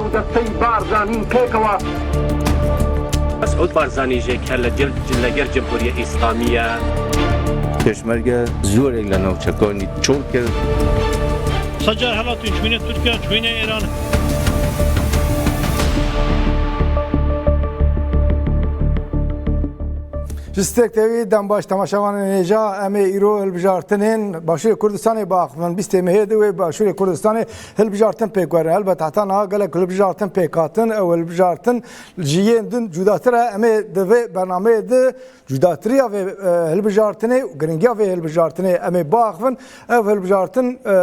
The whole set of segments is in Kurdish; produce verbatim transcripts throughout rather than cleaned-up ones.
û desteyî Barzanî pêkewa. Mesûd Barzanî jî ker li gel, li gel Cumhuriyê Îslamî ye. Pêşmerge zorek li navçekanî çol kir. Sacar helatî çûyîne Tirkiye, çûyîne Îran. Ji Stêrk T V dem baş temaşevanên hêja, em ê îro hilbijartinên Başûrê Kurdistanê biaxivin. Bîstê mehê di wê Başûrê Kurdistanê hilbijartin pêk werin. Helbet heta niha gelek hilbijartin pêk hatin. Ew hilbijartin ji yên din cudatir e. Em ê di vê bernameyê de cudatiriya vê, e, hilbijartinê û giringiya vê hilbijartinê em ê biaxivin. Ev hilbijartin, e,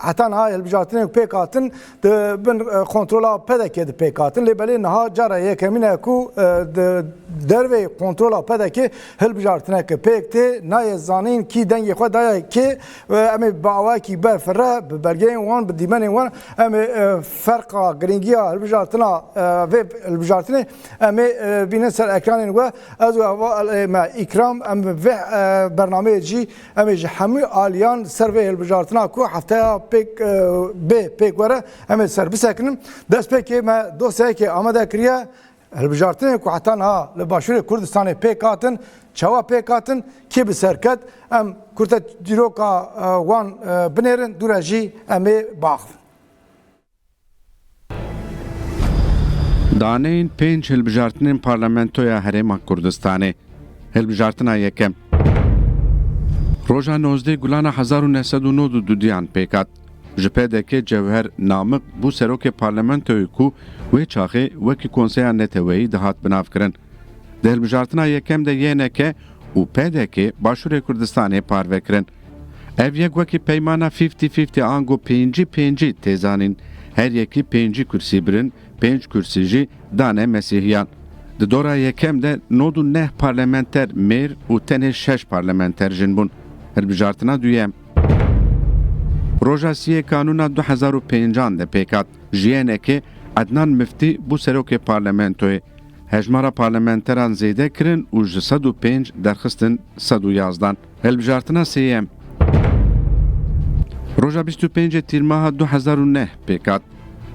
heta niha hilbijartinên pêk hatin di bin, e, kontrola P D K de pêk hatin. Lê belê niha cara yekemîn e ku, e, di derveyî kontrola P D K hilbijartineke pêk tê. Nayê zanîn kî dengê xwe daye kê. E, em ê bi awayekî berfireh, bi belgeyên wan, bi dîmenên wan, em ê, e, ferqa, giringiya hilbijartina, e, vê hilbijartinê em ê, e, bînin ser ekranên we. Ez û hevalê me Îkram, em vê, e, bernameyê jî em ê ji hemû aliyan ser vê hilbijartina ku hefteya pêk, e, bê pêk were, em ê ser bisekinin. Destpêkê me dosyayekê amade kiriye. Hilbijartinên ku heta niha li Başûrê Kurdistanê pêk hatin, çawa pêk hatin, kê bi ser ket, em kurte dîroka, e, wan, e, binêrin, dû re jî em ê biaxivin. Daneyên pênc hilbijartinên Parlamentoya Herêma Kurdistanê. Hilbijartina yekem. Roja nozdeh Gulana hezar û neh sed û nod û dudiyan pêk hat. Ji P D K Cewher Namik bû serokê parlamentoyê ku wê çaxê wekî konseya neteweyî dihat binavkirin. Di hilbijartina yekem de Y N K û P D K Başûrê Kurdistanê parve kirin. Ev yek wekî peymana fifty fifty ango pêncî pêncî tê zanîn. Her yekî pêncî kursî birin, pênc kursî jî dane mesîhiyan. Di dora yekem de nod û neh parlamenter mêr û tenê şeş parlamenter jin bûn. Hilbijartina duyem. Roja siyê Kanûna du hezar û pêncan de pêk hat. Ji Y N K Ednan Miftî bû serokê parlamentoyê. Hejmara parlamenteran zêde kirin û ji sed û pênc derxistin sed û yazdan. Hilbijartina sêyem. Roja bîst û pêncê Tîrmeha du hezar û neh pêk hat.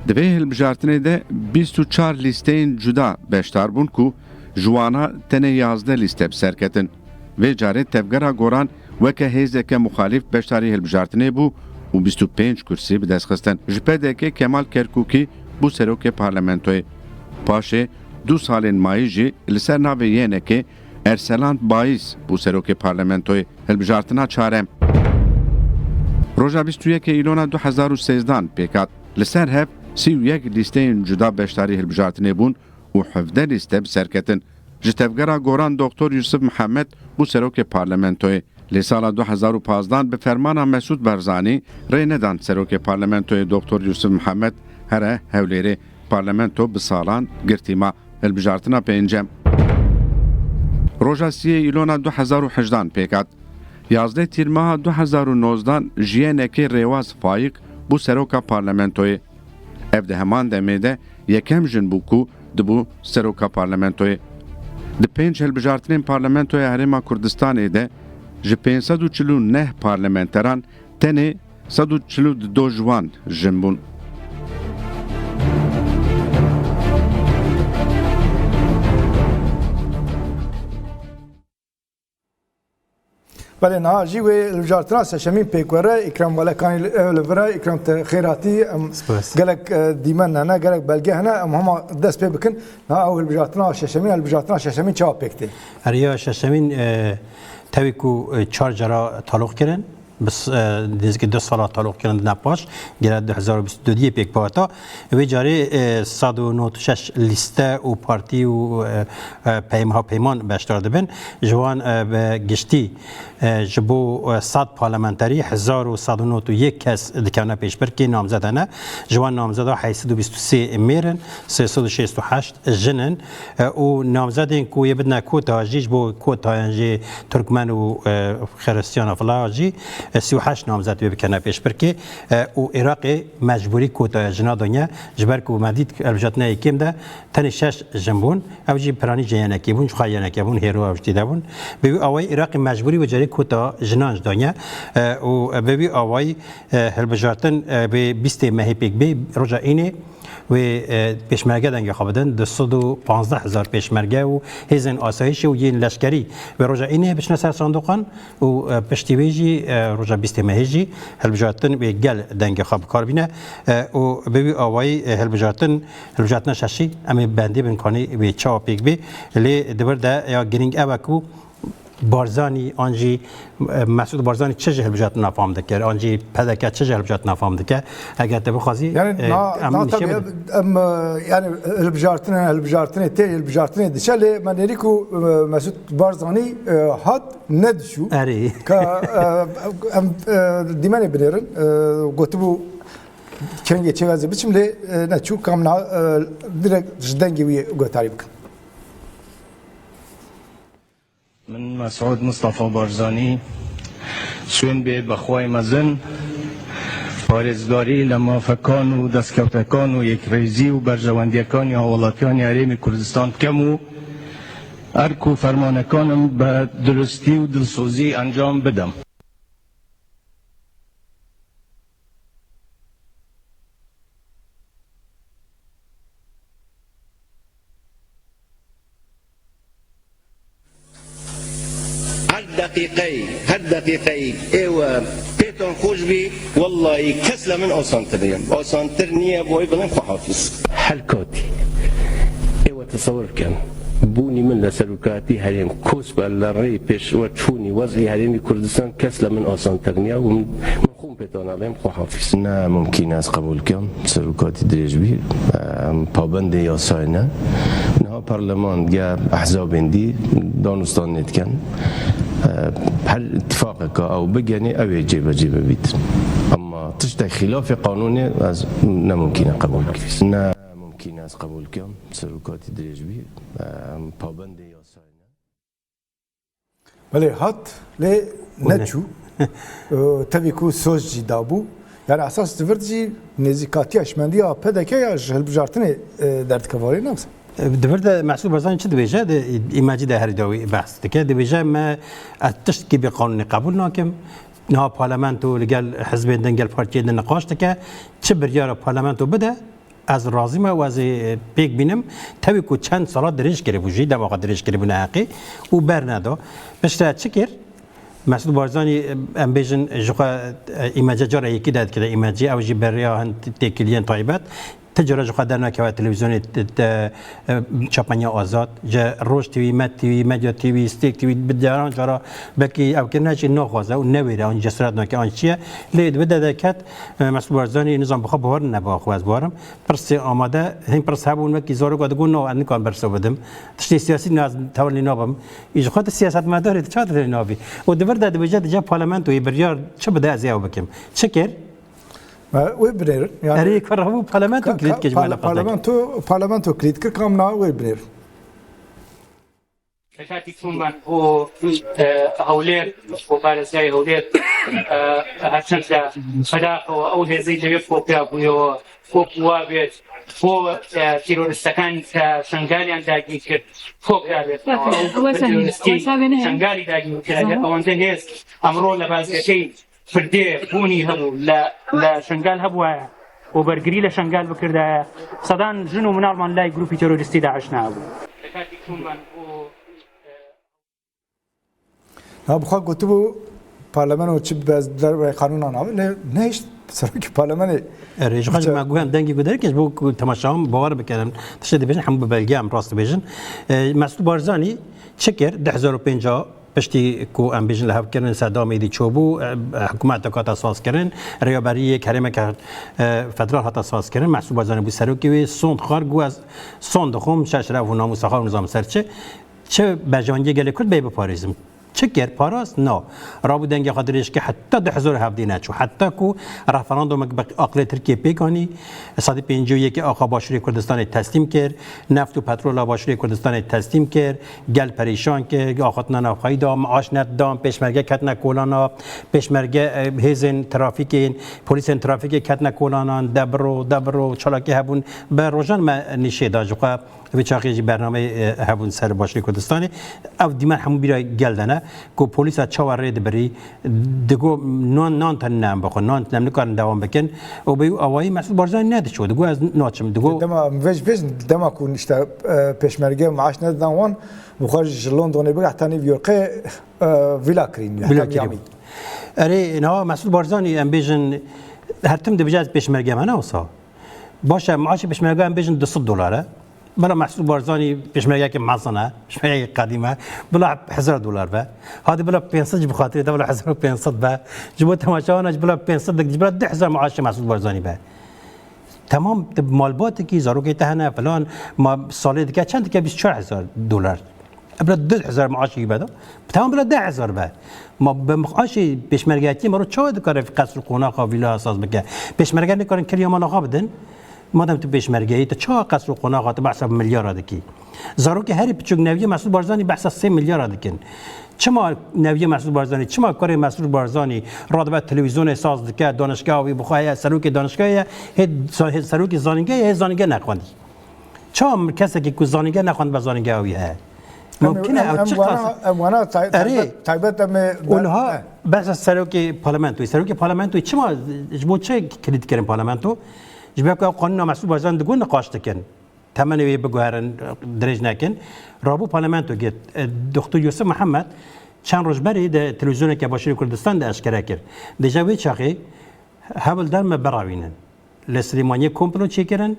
Di vê hilbijartinê de bîst û çar lîsteyên cuda beşdar bûn ku ji wana tenê yazdeh lîste bi ser ketin. Vê carê Tevgera Goran weke hêzeke muxalîf beşdarî hilbijartinê bû û bîst û pênc kursî bi dest xistin. Ji P D K Kemal Kerkûkî bû serokê parlamentoyê. Paşê du salên mayî jî li ser navê Y N K Erselan Bayîs bû serokê parlamentoyê. Hilbijartina çarem. Roja bîst û yekê Îlona du hezar û sêzdan pêk hat. Li ser hev sî û yek lîsteyên cuda beşdarî hilbijartinê bûn û hevdeh lîste bi ser ketin. Ji Tevgera Goran Doktor Yusuf Mihemed bû serokê parlamentoyê. Lê sala du hezar û pazdan bi fermana Mesûd Barzanî rê nedan serokê parlamentoyê Doktor Yusuf Mihemed here Hewlêrê. Parlamento bi salan girtî ma. Hilbijartina pêncem. Roja siyê Îlona du hezar û hejdan pêk hat. Yazdeh Tîrmeha du hezar û nozdan ji Y N K Rêwaz Fayik bû seroka parlamentoyê. Ev di heman demê de yekem jin bû ku dibû seroka parlamentoyê. Di pênc hilbijartinên Parlamentoya Herêma Kurdistanê de ji pênc sed û çil û neh parlamenteran tenê sed û çil û du ji wan jin bûn. Belê, niha jî wê hilbijartina şeşemîn pêk were. Îkram Balekanî li, ew li vir e. Îkram, te xêr hatî. Em Spas. Gelek, e, dîmen hene, gelek belge hene. Em hema dest pê bikin. Niha ew hilbijartina şeşemîn, hilbijartina şeşemîn çawa pêk tê? Heriya şeşemîn, e, tevî ku, e, çar cara taloq kirin, bi s-, e, nêzîkî du sala taloq kirin di nav paş, gere du hezar û bîst û duyê pêk bihata. Vê carê, e, sed û nod û şeş lîste û partî û, e, e, peyma-, peyman beşdar dibin. Ji wan, e, bi giştî, e, ji bo, e, sed parlamenterî hezar û sed û nod û yek kes dikevne pêşbirkê namzed hene. Ji wan namzeda heyt sed û bîst û sê mêr in, sê sed û şêst û heşt jin in, e, û namzedên ku yê bidine kota jî ji bo kotayan jê Turkmen û, e, Xiristiyana fila jî, e, sî û heşt namzed wê bikene pêşbirkê, e, û Iraqê mecbûrî kotaya jina daniye, ji ber ku me dît hilbijartina yekêm de tenê şeş jin bûn, ew jî piranî ji Y N K'ê bûn, ji xwe Y N K bûn, hêro ew ji tê de bûn. Bi wî awayî Iraqê mecbûrî wê carê kota jinan ji daniye, e, û bi wî awayî, e, hilbijartin, e, bi bîstê mehê pêk bê, roja Înê, Wê, e, pêşmerge dengê xwe bidin, du sed û panzdeh hezar pêşmerge û hêzên asayîşê û yên leşkerî wê roja Înê biçine ser sandoqan û, e, piştî wê jî, e, roja bîstê mehê jî hilbijartin wê gel dengê xwe bi kar bîne, e, û bi wî awayî, e, hilbijartin, hilbijartina şeşî em ê bendê bin kanî wê çawa pêk bê. Lê di vir de ya girîng ew e ku Barzanî an jî, e, Mesûd Barzanî çi ji hilbijartina fam dikir, an jî P D K çi ji hilbijartina fam dike? Eger te bixwazî, Yani e, na, em na nîşe tabii bidin. Em, e, yani hilbijartinê, hilbijartinê tê, hilbijartinê diçe lê me nêrî ku, e, Mesûd Barzanî, e, hat nediçû. Erê. Ka, e, em, e, dîmenê binêrin, e, gotibû kengê çêgazê biçim lê, e, neçû kam na, e, direkt ji dengê wî guhdarî bikin. Min Mesûd Mistefa Barzanî, swên bê bexwayê mezin, parêzgarî li mafekan û destkewtekan û yekrêzî û berjewendiyekaniya welatiyaniya Herêmê Kurdistan bikem û erk û fermanekan bi durustî û dilsozî encam bidem. Her deqîqeyê, her deqîqeyê ê we pêtan xweş bî, wellahî kes li min asantir ye. Asantir niye, boy bilin xwe hafiz. Her katî ê we tesewir bikin, bûnî min li serokatî herêm kos be li rê pêşweçûnî wezî herêmî Kurdistan kes li min asantir niye û min, min xwe pêtana lêm xwe hafiz. Ne mumkîn e ez qebûl kim, serokatî dirêj bî. Em pabendê yasayê ne. Niha parleman ge ehzabên dî danûstan nêdikin. Her îtifaqeka ew bigenê, ew ê cêbecê bibît. Ama tiştek xîlafê qanûnê ez ne mumkîn e qebûl kim. Ne mumkîn e ez qebûl kim, serokatî dirêj bî. Em pabendê yasayê ne. Belê hat, lê Û ne- neçû. Ee, tevî ku soz jî dabû. Yani esas di vir jî nêzîkatiya şimendiya P D K ya ji hilbijartinê, e, derdikeve, ne wisa? Di vir de Mesûd Barzanî çi dibêje? Di îmecî de herî dawî behs dike. Dibêje me ez tiştkî bê qanûnê qebûl nakim. Niha parlamento li gel hizbên din, gel partiyên din niqaş dike. Çi biryara parlamento bide, ez razî me û ez ê pêk bînim. Tevî ku çend sala dirêj kiribû jî, dema xwe dirêj kiribû neheqî û berneda. Piştre çi kir? Mesûd Barzanî, em bêjin, ji xwe, e, îmece cara yekî de dikire îmecî, ew jî beriya hin têkiliyên taybet. Ti cara ji xwe dernakeve televîzyonê, t-, t-, e, çapeniya azad, ji Roj T V, Med T V, Medya T V, Stêrk T V, bi caran cara belkî ew kirine jî naxwaze û newêre an cesaret nake an çi ye. Lê di vê de derket, e, Mesûd Barzanî nizam bi xwe bawer nebe xwe ez bawerim. Pirsê amade, hin pirs hebûn, wekî zaroka digot, "No, ez nikarim bersa bidim. Tiştê siyasî ne, ez tewr lê nabim." Î ji xwe tu siyasetmedar î, tu çawa tu lê nabî? Û di vir de dibêje, dije parlamentoyê biryar çi bide ez ê ew bikim. Çi kir? Me wê binêrin. Yani Erê, ka rabû parlamento ka- kilît ka- kir ji me parla-, neqatek. Parlamento, parlamento kilît kir, kam na wê binêrin. Pêkhatî çûn me bo, e, Hewlêr, bo parêzgehê Hewlêr, e, her çend de bedaxewa ew hêzî lê yek kopya bûyewa, wek wa bêt, bo, e, terorîstekan ke Şengaliyan dagîr kir, kopya bêt. Ew terorîstî Şengalî dagîr kir, eger ewende hêz emro li bazgehê Firdê bûnî hebû, li, li Şengal hebûye û bergirî li Şengal bikirdaye, sedan jin û minalman lay grûpî terorîstî DAIŞ nehebû. Ha, bi xwe gotibû, parlameno çi bi derveyî qanûnan nabe, lê nehişt serokê parlamenê. Erê, ji xwe jî me guhen dengê ku derkêş, ji bo ku temaşevan bawer bikin, tiştê dibêjin, hemû bi belge em rast dibêjin. E, Mesûd Barzanî çi kir? Du hezar û pênc a Piştî ku em bêjin li hevkirin Sedamê dî çûbû, e, hikûmeteke hate sazkirin, rêveberiyek herêmeke, e, federal hate sazkirin, Mesûd Barzanî bû serokê wê, sond xwar, got, "Ez sond dixwim, şer şeref û namûsa xwe û nizam ser çi, çi berjewendiyê gelê Kurd bê biparêzim." Çi kir? Parast? Na. Rabû dengê xwe dirêj kir, heta du hezar û hevdeh neçû. Heta ku referandumek bi aqilê Tirkiyê pêk anî, sedî pêncî û yekê axa Başûrê Kurdistanê teslîm kir, neft û petrola Başûrê Kurdistanê teslîm kir, gel perîşan kir, axaftina navxweyî da, maaş nedidan, pêşmerge ketine kolana, pêşmerge, e, hêzên trafîkê, polîsên trafîkê ketine kolanan, de biro, de biro, çalakî hebûn. Bi rojan me nîşê da ji xwe, vê çaxê jî bernameyê, e, hebûn ser Başûrê Kurdistanê. Ev dîmen hemû bîra gel de ne. ku polîsa çawa rê dibirî, digo nan, nan tenine em bixwin, nan em nikarin dewam bikin. Û bi awayî Mesûd Barzanî nediçû, digo ez naçim, digo Dema em vê jî bêjin, dema ku işte, e, pêşmerge maaş nedidan wan, bi xwe ji Londonê bigre heta New Yorkê, e, vîla kirîn, heta Vîla kirîn. Miami. Erê, niha Mesûd Barzanî em bêjin her tim dibêje ez pêşmerge me, ne wisa? Baş e, maaşê pêşmerge em bêjin du sed dolar e. Bila Mesûd Barzanî pêşmergeyeke mezin e, pêşmergeyeke qedîm e. Bila hezar dolar be. Hadi bila pênc sed ji bi xatirê te bila hezar û pênc sed be. Ji bo temaşewana ji bila pênc sed, ji bila du hezar maaşê Mesûd Barzanî be. Temam, tu malbatekî, zarokê te hene, filan, ma salê dike çend dike? Bîst û çar hezar dolar. Bila du hezar maaşê wî be da. Tamam, bila du hezar be. Ma bi maaşê pêşmergeyatiyê mero çawa dikare qesr û qonaxa vîla saz bike? Pêşmerge nikarin kiriya mala xwe bidin? Madem tu pêşmerge yî, tu çawa qesr û qonaxa tu behsa milyara dikî? Zarokê herî piçûk neviya Mesûd Barzanî behsa sê milyara dikin. Çima neviya Mesûd Barzanî, çima kurê Mesûd Barzanî radibe televîzyonê saz dike, danişgeha wî bi xwe heye, serokê danişgehê ye, hê za-, hê serokê zanîngehê ye, hê zanînge nexwendî? Çawa kesekî ku zanînge nexwendibe zanîngeha wî heye? Em, Mumkin e, em, ew em çi wana, qas em wana tay-, Erê. taybet, taybet em ê Û niha behsa serokê parlamentoyê. Serokê parlamentoyê çima, ji bo çi kilît kirin parlamento? Ji ber ku ew qanûna Mesûd Barzanî digot niqaş dikin. Temenê wê biguherin, dirêj nekin. Rabû parlamento got, e, Doktor Yusuf Mihemed çend roj berê di televîzyoneke Başûrê Kurdistan de eşkere kir. Dêje wê çaxê hewldar me birewînin. Li Silêmaniyê komplo çêkirin,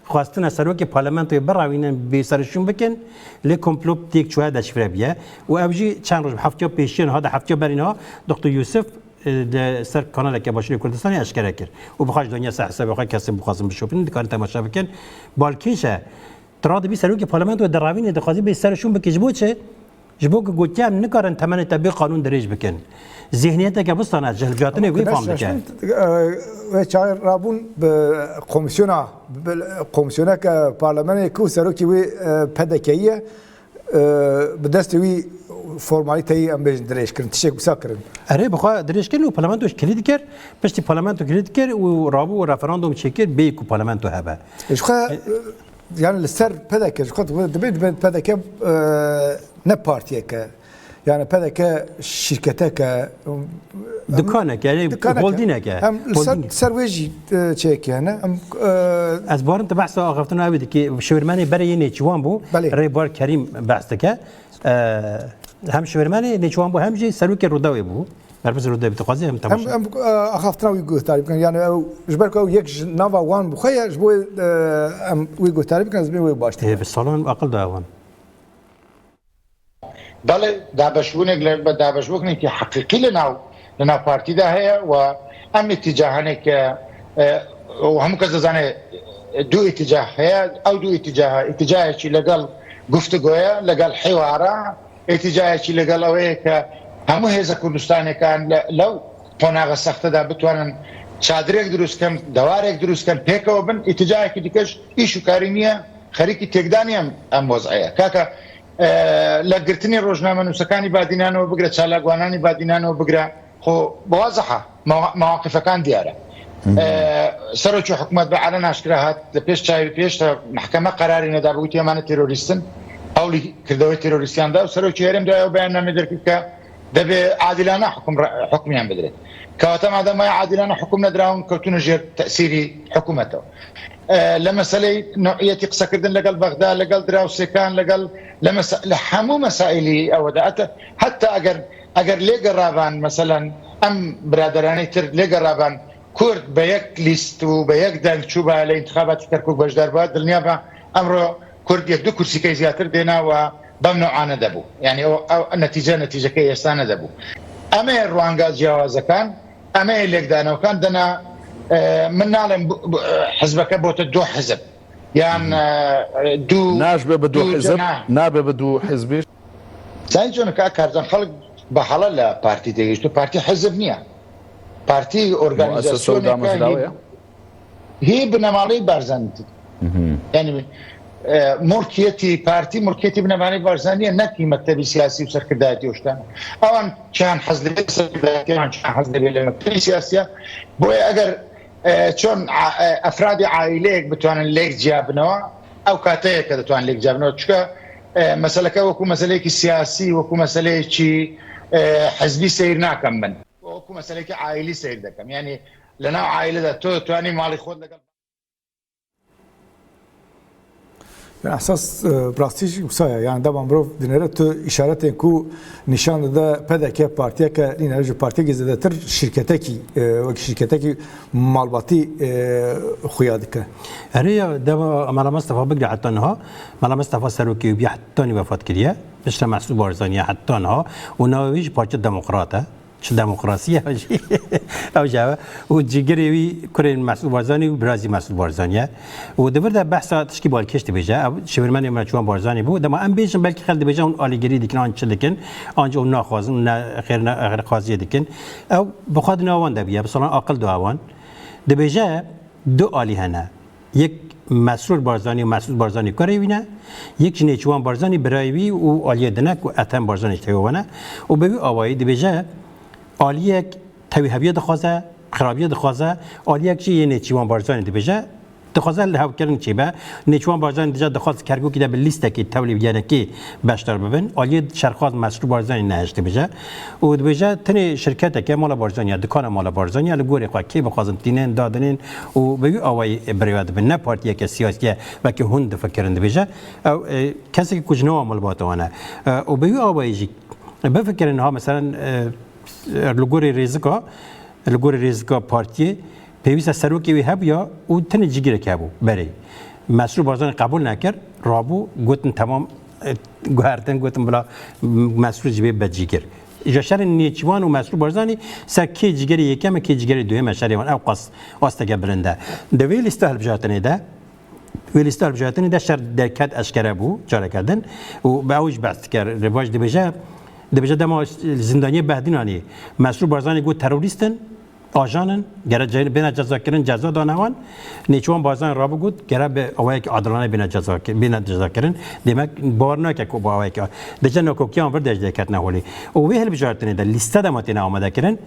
xwestine serokê parlamentoyê birewînin, bê serûşûn bikin, lê komplo têk çûye, deşifre bûye. Û ev jî çend roj, heftiya pêşiyan ha, di heftiya berî niha, Doktor Yusuf, e, di ser kanaleke Başûrê Kurdistanê eşkere kir. Û bi xwe ji dinya ser hesabê xwe kesên bixwazin bişopînin, dikarin temaşe bikin. Balkêş e. Tu radibî serokê parlamentoyê direwînî, dixwazî bê serûşûn bikî. Ji bo çi? Ji bo ku gotiye em nikarin temenê te bê qanûn dirêj bikin. Zihniyeteke bistane, ji hilbijartinê wê fam dike. Wê çaxê rabûn bi komîsyona, bi komîsyoneke parlamenê ku serokê wê, e, P D K'yî ye, e, bi destê wî formalîteyî em bêjin dirêj kirin. Tiştek wisa kirin. Erê, bi xwe dirêj kirin û parlamento ji kilî dikir, piştî parlamento kilî dikir û rabû referandum çêkir, bêyî ku parlamento hebe. Ji xwe, e, Yani li ser P D K, ji xwe dibê, dibê P D K, e, ne partiyek e. Yani P D K şîrketek e. Dikanek e, yani holdînek e. Em li ser, ser wê jî, e, çêkê hene. Em, e, Ez barin tu behsa axaftina ew dikî. Şêwirmenê berê yê Nêçîwan bû. Belê. Rêbar Kerîm behs dike. E, hem şêwirmenê Nêçîwan bû, hem jî serokê Rûdawê bû. Berpirsê Rûdawê, tu dixwazî em temaşe. Em, em, e, axaftina wî guhdarî bikin. Yani ew, ji ber ku ew yek ji nava wan bi xwe ye, ji bo, e, em wî guhdarî bikin, ez bê wê baş dibînim. Ê, bi salan aqil daye wan. Belê, dabeşbûnek, dabeşbûnekî heqîqî li nav, li nav partî de heye û em îtîcahaneke, e, û hemû kes dizane du îtîcah heye. Ew du îtîcaha, îtîcahekî legel guftugoya, legel hêwara, îtîcayekî legel ew ê ke hemû hêza Kurdistanê kan le-, lew qonaxa sexte de bitwanin çadirek dirust kin, dewarek dirust kin, pêkeve bin, îtîcayekî dike ji îş û karî niye, xerîkî têkdanî em, em wez'e ye. Kaka, e, li girtinê rojnamenûsekanî Badînanê we bigire, çalakwananî Badînanê we bigire, Xwe bi wazeha mewa-, mewaqifekan diyar e. Hı hı. Ee, serokê hikûmet bi elen aşkera hat, li pêş çavê pêş de mehkeme qerarê neda, bi gotiye me ne terorîst in, hewlî kirdewê terorîstiyan da û serokê herêm da ew beyanname derkir ke debe adilane hukm re-, hukmiyan bidire. Kewata madem waya adilane hukm nedrawin, kewtûne jêr tesîrî hikûmetê. Ee, li meseleyê newiyetî qisekirdin legel Bexda, legel Drawsêkan, legel, li mesa-, li hemû mesaîlî ew de. Heta, heta eger Eger lê geraban, meselen, em biraderanê tir lê geraban, Kurd be yek lîst û be yek deng çûba li întixabatê Kerkûk beşdar ba, dilniya be emro Kurd yek du kursîkey ziyatir dêna we bem new'ane de bû. Yani o, o netîce, netîcekey êsta ne de bû. Em ê ruanga ciyawazekan, em ê lêkdanewekan dena, e, min nalên bu, bu, e, hizbeke bote du hizb. Yan, e, du, Naşbe bi du du hizb, cena. Nabe bi du hizbî. Sayın Can'ı ka kardan halk bahala la parti de geçti. Parti hizb niye? Parti organizasyonu ka hi, hi binemalî Barzanî. Yani, e, mulkiyetî, parti mulkiyetî binemalî Barzanî ne ki mektebî siyasî û serkirdayetî û ştan. Awan çan hezlê serkirdayetî, awan çan hezlê bêle mektebî siyasiya. Boya eger, e, çon a-, e, efradî aîleyek bitwanin lêk ciya binêwe, ew kateyeke ditwan lêk ciya binêwe. Çika, e, meseleke wekû meseleyekî siyasî, wekû meseleyekî e, hizbî seyr nakem min. Wekû meselekî aîlî seyr dekem. Yanî li nav aîle de tu, tu yanî malî xwe legal Esas, e, bi rastî jî wisa ye. Yani dema mirov dinêre tu îşaretên ku nîşan dide P D K partiyeke, nîne ji partiyekî zêdetir şirketekî, e, wekî şirketekî malbatî, e, xuya dike. Erê ya dema Mela Mestefa bigre heta niha, Mela Mestefa serokê û bî hetanî wefat kiriye. Piştre Mesûd Barzanî ye heta niha û navê wî jî Parçe Demokrat e. Çi demokrasî ye jî. Ew jî ew e. Û cîgirê wî kurên Mesûd Barzanî û birazî Mesûd Barzanî ye. Û di vir de behsa tişkî balkêş dibêje. Ew çêvirmenê Nêçîrvan Barzanî bû. Dema em bêjin belkî xelk dibêje hûn alîgirî dikin, an çi dikin. Anca hûn naxwazin, ne xêr ne xêrxwaziyê dikin. Ew bi xwe di nav wan de bûye. Bi salan aqil da wan. Dibêje du alî hene. Yek Mesrûr Barzanî û Mesûd Barzanî kurê wî ne, yek jî Nêçîrvan Barzanî birayê wî û aliyê din e ku Ethem Barzanî ji tevî wan e û bi wî awayî dibêje aliyek tevî heviyê dixwaze, xirabiyê dixwaze, aliyek jî yê Nêçîrvan Barzanî dibêje dixwaze lihevkirin çêbe. Nêçîrvan Barzanî dibêje dixwaz Kerkûkî de bi lîstekî tevlî yenekê beşdar bibin. Aliyê şerxwaz Mesrûr Barzanî nehişt dibêje û dibêje tenê şirketeke mala Barzanî ye, dikana mala Barzanî ye, li gorî xwe kê bixwazin tînin, dadinin û bi wî awayî birêve dibin. Ne partiyeke siyasî ye, wekî hûn difikirin dibêje. Ew, e, kesekî ku ji nava malbata wan e. E, û bi wî awayî jî bifikirin niha meselen, e, li gorî rêzika, li gorî rêzika partiyê pêwîst e serokê wî hebûya û tenê cîgirek hebû berê. Mesrûr Barzanî qebûl nekir, rabû, gotin temam, e, guhertin, gotin bila Mesrûr jî bê be cîgir. Ji şerên Nêçîrvan û Mesrûr Barzanî ser kê cîgerê yekem e, kê cîgerê duyem e şerê wan. Ew qas asteke bilind e. Di vê lîsta hilbijartinê de, vê lîsta hilbijartinê de şer derket eşkere bû, careke din. Û bi ew jî behs dike, rêvaj dibêje, dibêje dema zindaniyê Behdînanê Mesrûr Barzanî got terorîst in, ajan in, gere ce-, bêne cezakirin, ceza dane wan. Nêçîrvan Barzanî rabû got, gere bi awayekî adilane bêne cezakir-, bêne cezakirin. Demek bawer nake ku bi awayekî a-, dije nakokiyan vir de jî derketine holê. Û wê hilbijartinê de lîste dema têne amadekirin,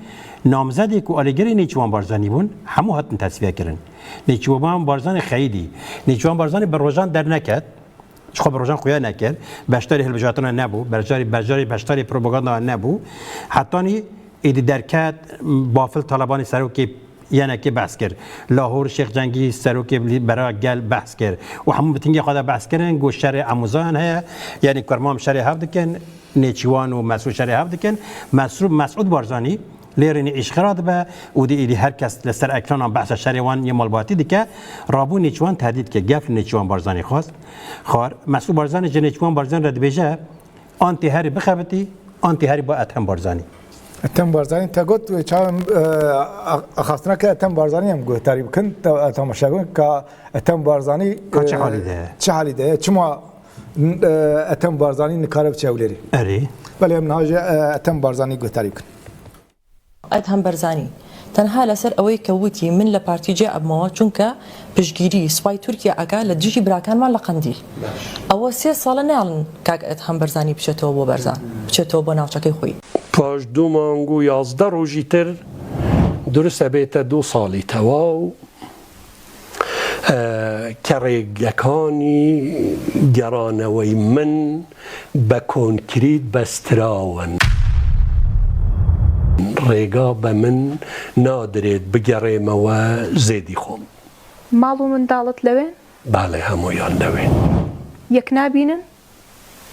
namzedê ku alîgirê Nêçîrvan Barzanî bûn, hemû hatin tesfiyekirin. Nêçîrvan Barzanî xeyidî. Nêçîrvan Barzanî bi rojan derneket. Ji xwe bi rojan xuya nekir. Beşdarî hilbijartina nebû. Beşdarî, beşdarî, beşdarî propaganda nebû. Hetanî êdî derket, Bafil Talebanî serokê yenekê behs kir. Lahor Şêx Cengîz serokê li bera gel behs kir. Û hemû bi tingê xwe de behs kirin. Got şerê Emûzayan heye. Yanî kurman şerê hev dikin. Nêçîrvan û Mesrûr şerê hev dikin. Mesrûr, Mesûd Barzanî Lê rênî îşxira dibe û di êdî her kes li ser ekranan behsa şerê wan yê malbatî dike, rabû Nêçîrvan tehdît dike. Gef li Nêçîrvan Barzanî xwest. Xwar, Mesûd Barzanî ji Nêçîrvan Barzanî re dibêje, an tê herî bixebitî, an tê herî ba Ethem Barzanî. Ethem Barzanî te got, çawa, e, a-, axaftina ke Ethem Barzanî em guhdarî bikin, te-, temaşe bikin, ka Ethem Barzanî, Ka çi e, halî de ye? Çi halî de ye? Çima, e, Ethem Barzanî nikare biçe Hewlêrê? Erê. Belê em niha ji, e, Ethem Barzanî guhdarî bikin. Edhem Barzanî, tenha leser ewê ke witî min li partî cêebmawa, çunke piştgîrî spay Tirkiye eke li dijî birakan me li Qendîl. Ewa sê sal e nealin kak Edhem Barzanî biçetewe bo Berzan, biçetewe bo navçekê xwî. Paş du mang û yazdeh rojî tir, durist e bête du salî tewaw, e, kerê gekanî geranewey min be konkrît bestirawen. Rêga be min nadirêt bigerême we zêdî xwe. Mal û mindalit lewên? Belê, hemûyan lewên. Yek nabînin?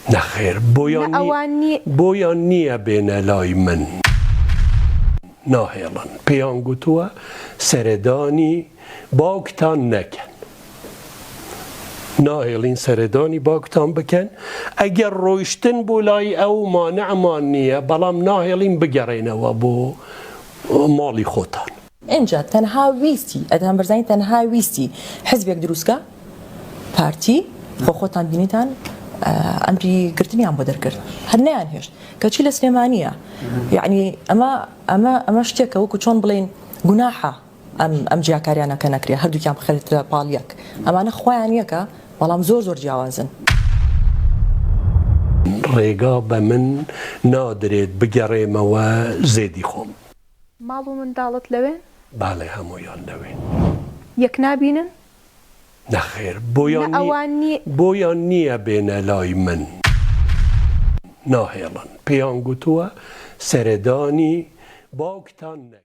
Nexêr, boyan Ne nî-, ewan nî- boyan nîye bêne lay min. Nahêlin. Pêyan gotuwe, seredanî bawktan nekin. Nahêlin seredanî bawktan bikin. Eger royştin bo lay ew mane'man nîye, belam nahêlin bigerênewe bo malî xotan. Înca tenha wîstî, Edhem Barzanî tenha wîstî hizbek dirûst ka, partî, xwe xotan bînîtan, e, emrî girtiniyan bo derkir. Her neyan hêşt. Keçî li Silêmanî ye. Yanî ema, ema, ema ştiyeke wekû çon bilên gunaha em, em ciyakariya neke nekiriye. Her dukiyan bixerîtire pal yek. Emane xweyan yek e, belam zor zor ciyawaz in. Rêga be min nadirêt bigerême we zêdî xwe. Mal û mindalit lewên? Belê, hemûyan lewên. Yek nabînin? Nexêr, boyan Ne nî-, ewan nî- boyan nîye bêne lay min. Nahêlin. Pêyan gotuwe, Seredanî bawktan ne.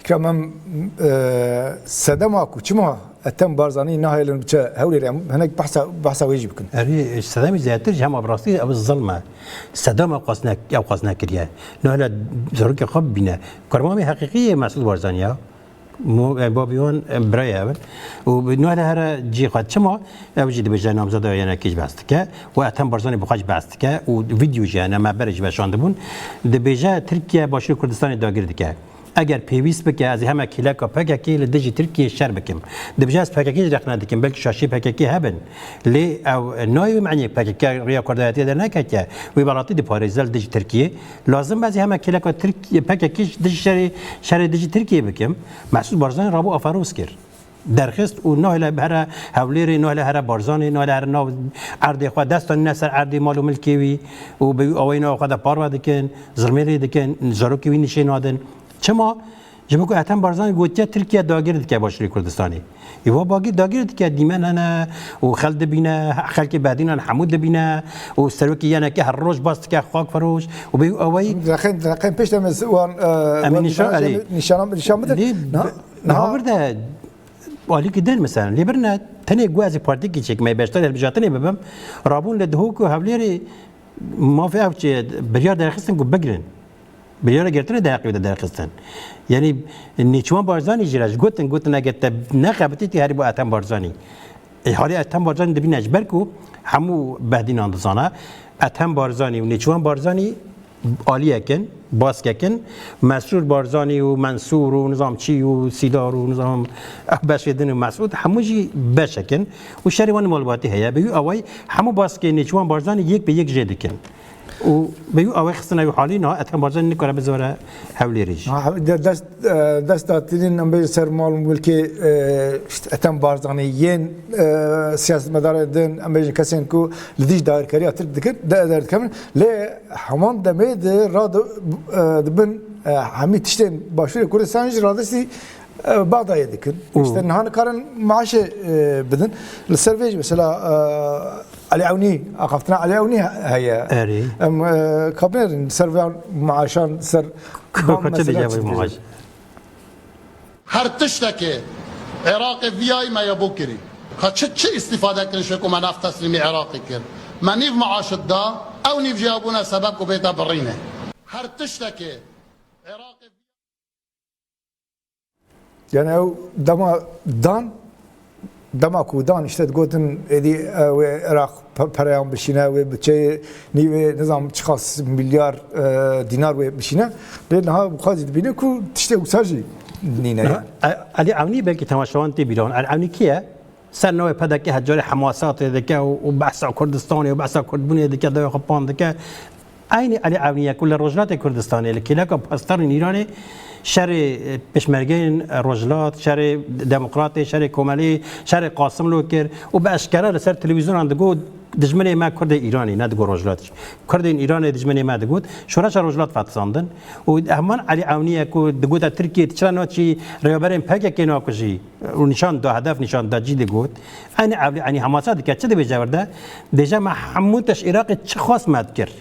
Îkram, em, e, sedema ku çima Ethem Barzanî nahêlin biçe Hewlêrê, em hinek behsa, behsa wê jî bikin. Erê, sedemî zêdetir ji hema bi rastî ew zilm e. Sedema xwest ne-, ew xwest nekiriye. Nahêle zarokê xwe bibîne. Kurmamê heqîqî yê Mesûd Barzanî ya. Mo-, e, babî wan, e, birayê ev in. Û bi-, nahêle here cihê xwe. Çima? Ew jî dibêje namzeda yenekî jî behs dike. Û Ethem Barzanî bi xwe jî behs dike. Û vîdeo jî hene, me berê jî veşandibûn. Dibêje Tirkiye Başûrê Kurdistanê dagir dike. Eger pêwîst bike, ez ê heme kêleka P K K li dijî Tirkiyê şer bikim. Dibêje ez P K K jî rexne dikim, belkî şaşiyê P K K hebin. Lê ew nayê wî menê P K K riya kurdayetiyê derneketiye. Wî welatî diparêze li dijî Tirkiyê. Lazim be ez ê heme kêleka Tirk-, P K K ji dijî şerê, şerê dijî Tirkiyê bikim. Mesûd Barzanî rabû aferos kir. Derxist û nahêle here Hewlêrê, nahêle here Barzanê, nahêle here nav erdê xwe, dest danîne ser erdê mal û milkê wî û bi wî awayî nava xwe de parve dikin, zilmê lê dikin, zarokê wî nîşê nadin. Çima? Ji bo ku Ethem Barzanî gotiye Tirkiye dagir dike Başûrê Kurdistanê. Ê wa bagî dagir dike, dîmen hene û xel dibîne, xelkê bedînan hemû dibîne û serokê yenekê her roj bas dike xakfiroş û bi wî awayî. Deqên, deqên pêş de me wan, e, Em ê wan nîşan, nîşan, erê. Nîşana, nîşan bidin. Lê niha, bi-, niha niha vir de alîkî din mesela. Lê birine tenê ku ez ê partîkî çêkim, beşdarî hilbijartinê bibim. Rabûn li Dihok û Hewlêrê mafê ev çi biryar derxistin ku bigirin. Biryara girtinê de heqê wî de derxistin. Yanî Nêçîrvan Barzanî jî re ji gotin, gotin eger te nexebitî tê herî bo Ethem Barzanî. Ê, halê Ethem Barzanî dibîne ji ber ku hemû Behdînan dizane. Ethem Barzanî û Nêçîrvan Barzanî aliyek in, baskek in. Mesrûr Barzanî û Mensûr û nizam çî û Sîdar û nizam beşê din û Mesûd hemû jî beşek in. Û şerê wan malbatî heye. Bi wî awayî hemû baskê Nêçîrvan Barzanî yek bi yek jê dikin. Û bi wî awayî xistine wî halî niha Ethem Barzanî nikare bizwere Hewlêrê jî. Ha, de-, dest, e, dest datirîn, em bêjin ser mal û milkê, e, işte Ethem Barzanî yên, e, siyasetmedarên din, em bêjin kesên ku li dîş dagirkeriya Tirk dikin, de-, derdikevin. Lê heman demê de radi-, e, dibin, e, hemî tiştên Başûrê Kurdistanê jî radestî, e, Bexdayê dikin. Û işte niha nikarin maaşê, e, bidin. Li ser vê jî mesela, e, Elî Ewnî, axaftina Elî Ewnî he-, heye. Erê. Em, e, kabinêrin ser van maaşan, ser Ka-, van kaçe meseleyan diyeceğim çi dibêjin? Maaş? Her tiştekê Iraqê viyayî me ya bo kirî. Ka çi, çi îstîfade kirin ji ku me nav teslîmî Iraqê kir? Me nîv maaşit da, ew nîv jî ya bûne sebeb ku bête birîne. Her tiştekê Iraqê Yani ew dema dan, dema ku dan işte digotin êdî, e, wê Iraq pe-, pereyan bişîne, wê budçeyê nîvê nizam çiqas milyar, e, dînar wê bişîne. Lê niha bi xwe zî dibîne ku tiştê wisa jî nîne yani. E, Elî Ewnî belkî temaşevan tê bîra wan. Elî Ewnî kî ye? Ser navê P D K her carê hemasatê dike û, û behsa Kurdistanê û behsa Kurdbûnê dike, dawê xwe pan dike. Eynî Elî Ewnî ye ku li Rojhilatê Kurdistanê, li kêleka pasdarên Îranê şerê, e, pêşmergeyên Rojhilat, şerê demokratê, şerê komelî, şerê Qasimlo kir û bi eşkere li ser televîzyonan digot, dijminê me Kurdê Îranê, nedigot Rojhilat jî. Kurdên Îranê dijminê me digot, şoreşa Rojhilat fetisandin û heman Elî Ewnî ye ku digote Tirkiye, tu çira naçî rêveberên P K K nakujî? Û nîşan da, hedef nîşan da, cî digot. Enî evlî, enî hemasa dike, çi dibêje vir de? Dêje me hemû tişt Iraqê çi xwest me dikir.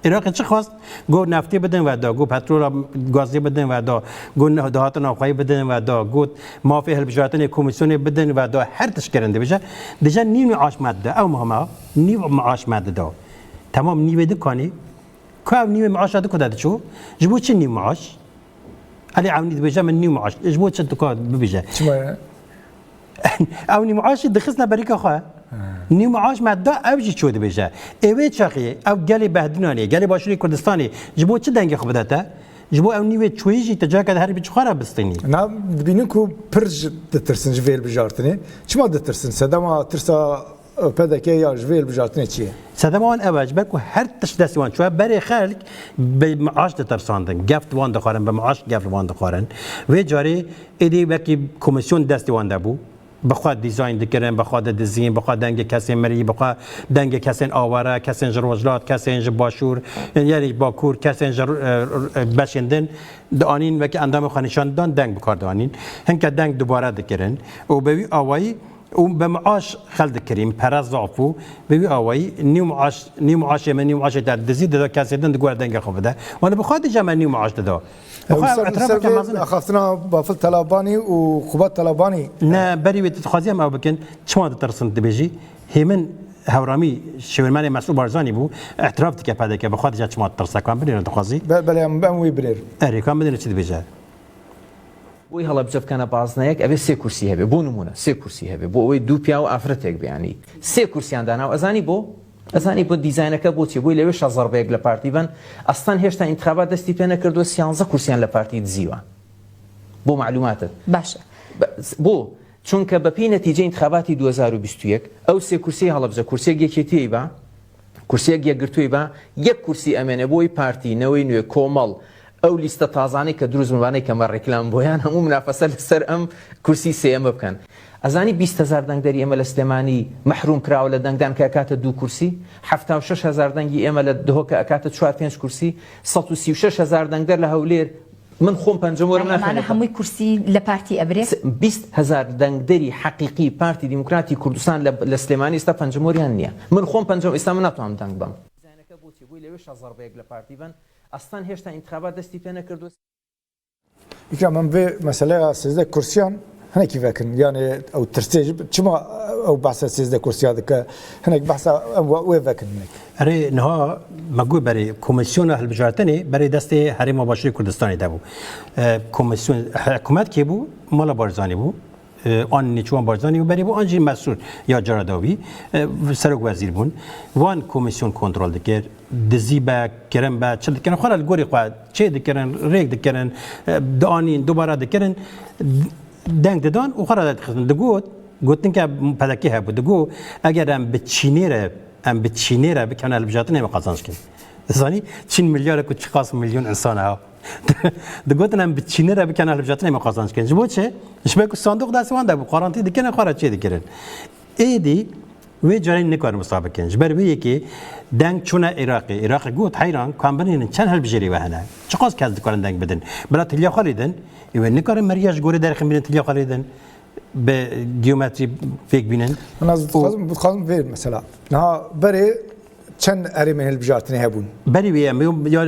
Iraqê çi xwest? Got neftê bidin ve da, got petrola, gazê bidin ve da, got ne-, dahatina xweyî bidin ve da, got mafê hilbijartinê komîsyonê bidin ve da, her tişt kirin dibêje. Dêje nîv maaş me dide, ew muhim e, nîv maaş me dida. Temam nîvê dikanî, ku ev nîvê maaşa di ku de diçû? Ji bo çi nîv maaş? Elî Ewnî dibêje min nîv maaş. Ji bo çi tu ka bibêje? Çima ye? Ew nîv maaşî dixistine berîka xwe. He. Nîv maaş me da, ew jî çû dibêje. Ê wê çaxê ew gelê Behdînanê, gelê Başûrê Kurdistanê ji bo çi dengê xwe bide te? Ji bo ew nîvê çûyî jî te ciheke de herî biçûxwe re bistînî. Na dibînin ku pir ji, ditirsin ji vê hilbijartinê. Çima ditirsin? Sedema tirsa P D K ya ji vê hilbijartinê çi ye? Sedema wan ev e, ji ber ku her tişt destê wan çûye, berê xelk bi maaş ditirsandin. Gef li wan dixwarin, bi maaş gef li wan dixwarin. Vê carê êdî wekî komîsyon destê wan de bû. Bi xwe dîzayn dikirin, bi xwe didizîn, bi xwe dengê kesên mirî, bi xwe dengê kesên aware, kesên ji rojhilat, kesên ji başûr, yanî bakur, kesên ji, e, e, beşên din dianîn, wekî endamê xwe nîşan didan, deng bi kar dianîn. Hinke deng dubare dikirin. Û bi wî awayî û bi miaş xel dikirîn, pere zaf bû, bi wî awayî nîw miaş, nîw miaşê me, nîw miaşê te dizî dida kesê din, digot dengê xwe bide. Wana bi xwe dî jî me nîw miaş dida. Bi xwe Ew ser, etirafeke ser vê mezin e. Axaftina Bafil Telabanî û Xubat Telabanî. Ne, berî wê tu dixwazî em ew bikin, çima ditirsin dibêjî? Hêmin Hewramî şêwirmenê Mesûd Barzanî bû, etiraf dike P D K, bi xwe dî jî çima ditirse, kan binêre dixwazî? Be-, belê, em, em wî binêrin. Erê, kan binêre çi dibêje? بۆی هەڵەبجە بکەنە بازنەیەک، ئەبێ سێ کورسی هەبێ، بۆ نمونە سێ کورسی هەبێ، بۆ ئەوەی دوو پیا و ئافرەتێک بێ، یانی سێ کورسیان داناو. ئەزانی بۆ؟ ئەزانی بۆ دیزاینەکە بۆچی؟ بۆی لەوێ شەزەربەیەک لە پارتی بن، ئەستان هێشتا ئینتخابات دەستی پێ نەکردووە، سیانزە کورسیان لە پارتی دزیوە. بۆ معلوماتت. باشە. بە-، بۆ؟ چونکە بە پێی نەتیجەی ئینتخاباتی دوو هەزار و بیست و یەک، ئەو سێ کورسی هەڵەبجە، کورسێک یەکێتیی با، کورسیەک یەکگرتووی با، یەک کورسی ئەمێنێ بۆی پارتی، نەوەی نوێ، کۆمەڵ، ئەو لیستە تازانەی کە دروست بووانەی کەمە ڕێکلام بۆیان، هەموو منافەسە لەسەر ئەم کورسی سێیەمە بکەن. ئەزانی بیست هەزار دەنگدەری ئێمە لە سلێمانی مەحروم کراوە لە دەنگدان کە ئەکاتە دوو کورسی، حەفتا و شەش هەزار دەنگی ئێمە لە دهۆکە ئەکاتە چوار پێنج کورسی، سەد و سی و شەش هەزار دەنگدەر لە هەولێر، من خۆم پەنجەم وەرم یانی ئەمانە ناخەنێتەوە. هەمووی کورسی لە پارتی ئەبرێ؟ س-، بیست هەزار دەنگدەری حەقیقی پارتی دیموکراتی کوردستان لە، لە سلێمانی ئێستا پەنجەم وەریان نییە. من خۆم پەنجەم، ئێستا من ناتوانم دەنگ بەم. دیزاینەکە بۆچی بووی لەوێ شەزەربەیەک لە پارتی بن؟ ئەستان هێشتا ئینتخابات دەستی پێ نەکردووە. ئیکرام، em vê meseleya sêzdeh kursiyan hinekî vekin. Yanê ew tirsê ji çima ew behsa sêzdeh kursiya dike? Hinek behsa em we, wê vekin hinek. Erê, niha me got berê Komîsyona Hilbijartinê berê destê Herêma Başûrê Kurdistanê de bû. E, komîsyon, hikûmet kê bû? Mala Barzanî bû. E, an Nêçîrvan Barzanî bû berê bû, an jî Mesûd ya cara dawî, e, serok wezîr bûn. Wan komîsyon kontrol dikir, dizî be, kirin be, çi dikirin, xwe re li gorî xwe çê dikirin, rêk dikirin, e, dianîn, dubare dikirin, d-, deng didan û xwe re derdixistin. Digot, gotinke P D K hebû, digot, eger em bi Çînê re, em bi Çînê re bikevine hilbijartinê, em ê qazanc kin. Zanî, Çîn milyarek û çiqas milyon însan e ha. Digotin em bi Çînê re bikevine hilbijartinê, em ê qazanc kin. Ji bo çi? Ji ber ku sandoq destê wan de bû, qarantî dikirin, xwe re çê dikirin. Êdî wê carê nikarin wisa bikin. Ji ber wê yekê deng çûne Iraqê. Iraqê got, heyran, ku em binêrin çend hilbijêrê we hene? Çiqas kes dikarin deng bidin? Bila tiliya xwe lê din, ê wê nikarin meriya ji gorê derxin bînin tiliya xwe lê din. Bi geometrî pêk bînin. Hina ez û dixwazim, dixwazim vê mesela. Niha berê çend herêmên hilbijartinê hebûn? Berî wê em, ya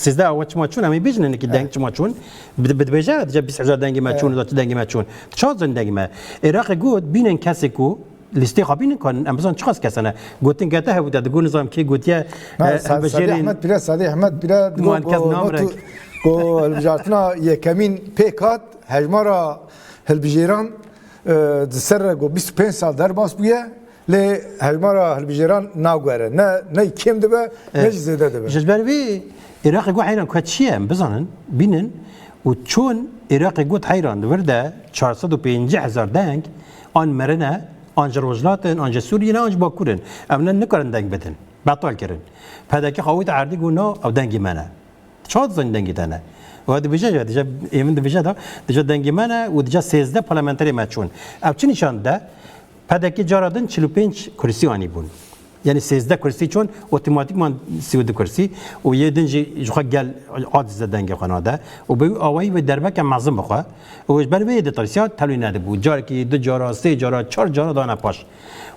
sêzdeh awa çima çûn, em ê bêjin hinekî deng çima çûn. Bi, bi dibêje, dije bîst hezar dengê me çûn, da çi dengê me çûn. Çawa zanî dengê me? Iraqê got, bînin kesê ku lîstê xwe bînin, karin em bizan çiqas kes hene. Gotin gete hebû de, digot nizam kê gotiye, Na, e, Sa-, Sadî hilbijêrên Ehmed Pîre, Sadî Ehmed Pîre digot Wan kes ku namrek. Notu, ku hilbijartina yekemîn pêk hat, hejmara hilbijêran, e, di ser re ku bîst û pênc sal derbas bûye, lê hejmara hilbijêran naguhere. Ne, ne kêm dibe, ne jî zêde dibe. Ji ber vê Iraqê got heyran ku çi ye, em bizanin, bînin û çûn Iraqê got heyran di vir de çar sed û pêncî hezar deng an meriv in, an ji Rojhilat in, an ji Sûriyê ne, an ji Bakur in. Em ne nikarin deng bidin. Betal kirin. P D K xwe awît erdî got na, ew dengê me ne. Çawa dizanî dengê te ne? Û dibêje, dije, ê min dibêje da, dije dengê me ne û dije sêzdeh parlamenterê me çûn. Ev çi nîşan dide? P D K cara din çil û pênc kursî anîbûn. Yanî sêzdeh kursî çûn, otomatîkman sî û du kursî û yê din jî ji xwe gel aciz e dengê xwe nade û bi wî awayî wê derbeke mezin bixwe û ji ber wê yê ditirsiya tevlî nedibû. Carekî, du cara, sê cara, çar cara dane paş.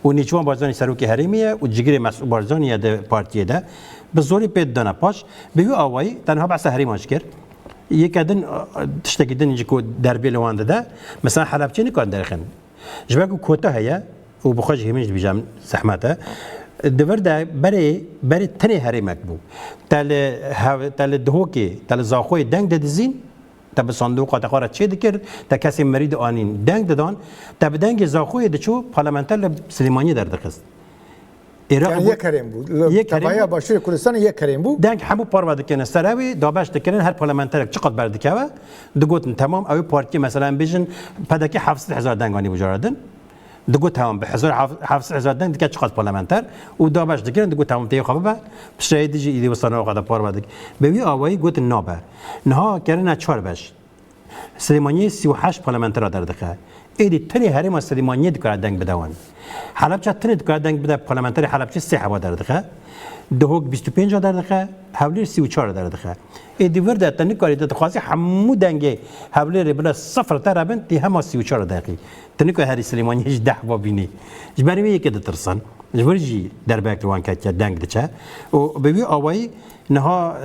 Û Nêçîrvan Barzanî serokê herêmê ye û cigirê Mesûd Barzanî ye di partiyê de. Bi zorî pê didane paş. Bi wî awayî te niha behsa herêman jî kir. Yeke din, tiştekî din jî ku derbê li wan dide. Mesela Helebçê nikarin derxin. Ji ber ku kota heye û bi xwe jî hêmin jî dibêjim zehmet e. Di vir de berê, berê tenê herêmek bû. Te li hev-, te li Dihokê, te li Zaxoyê deng didizîn, te bi sandoqa te xwe re çê dikir, te kesê merî dianîn deng didan, te bi dengê Zaxoyê diçû parlamenter li Silêmaniyê derdixist. Iraq Yani bû yek herêm bû. Li yek herêm tevahiya bû. Başûrê Kurdistanê yek herêm bû. Deng hemû parve dikirin ser ew ê, dabeş dikirin, her parlamenterek çiqas berdikeve, digotin temam, ew ê partiyê mesela em bêjin P D K heft sed hezar deng anî bû cara din. Digot, tamam, bi hezar, heft sed hezar deng dike çiqas parlamenter û dabeş dikirin, digot, tamam, tê xwe bibe, piştre êdî jî îdî wisa nava xwe de parve dik. Bi wî awayî gotin nabe. Niha kerine çar beş. Silêmaniyê sî û heşt parlamentera derdixe. Êdî tenê herêma Silêmaniyê dikare deng bide wan. Helebça tenê dikare deng bide, parlamenterê Helebçê sê heba derdixe. Duhok bîst û pênc a derdixe, Hewlêr sî û çar a derdixe. Êdî vir de te nikarî, te dixwazî hemû dengê Hewlêrê bila sifir te re bin, tê hema sî û çar a derxî. Te nikarî herî Silêmaniyê ji deh heba bînî. Ji ber vê yekê ditirsin. Ji vir jî derbeyek li wan ketiye, deng diçe. Û bi wî awayî niha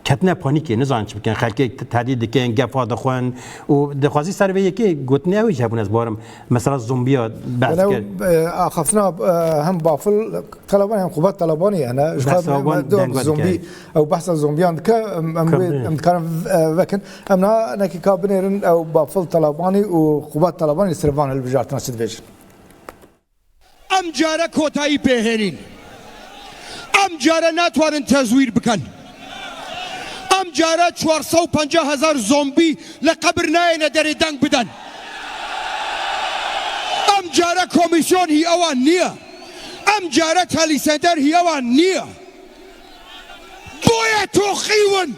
ketine panîkê, nizanin çi bikin. Xelkê tehdît dikin, gefa dixwin û dixwazî ser vê yekê gotinê ew jî hebûn, ez bawerim. Mesela zombiya behs Wele dikir. e, axaftina, e, hem Bafil Talebanî hem Xubat Talebanî hene. Ji Behsa xwe wan me- deng zombî, dike. Ew behsa zombiyan dike, em, em, Kabine. em dikarin, e, vekin. Em niha nekî ka binêrin ew Bafil Talebanî û Xubat Talebanî li ser van hilbijartina çi dibêjin. Em care kotayî pê hênîn. Em care natwanin tezwîr bikin. Em care çar sed û pêncî hezar zombî li qebir nayêne derê deng bidin. Em care komîsyon hî ewan niye. Em care telîsender hî ewan niye. Boye toxîwin.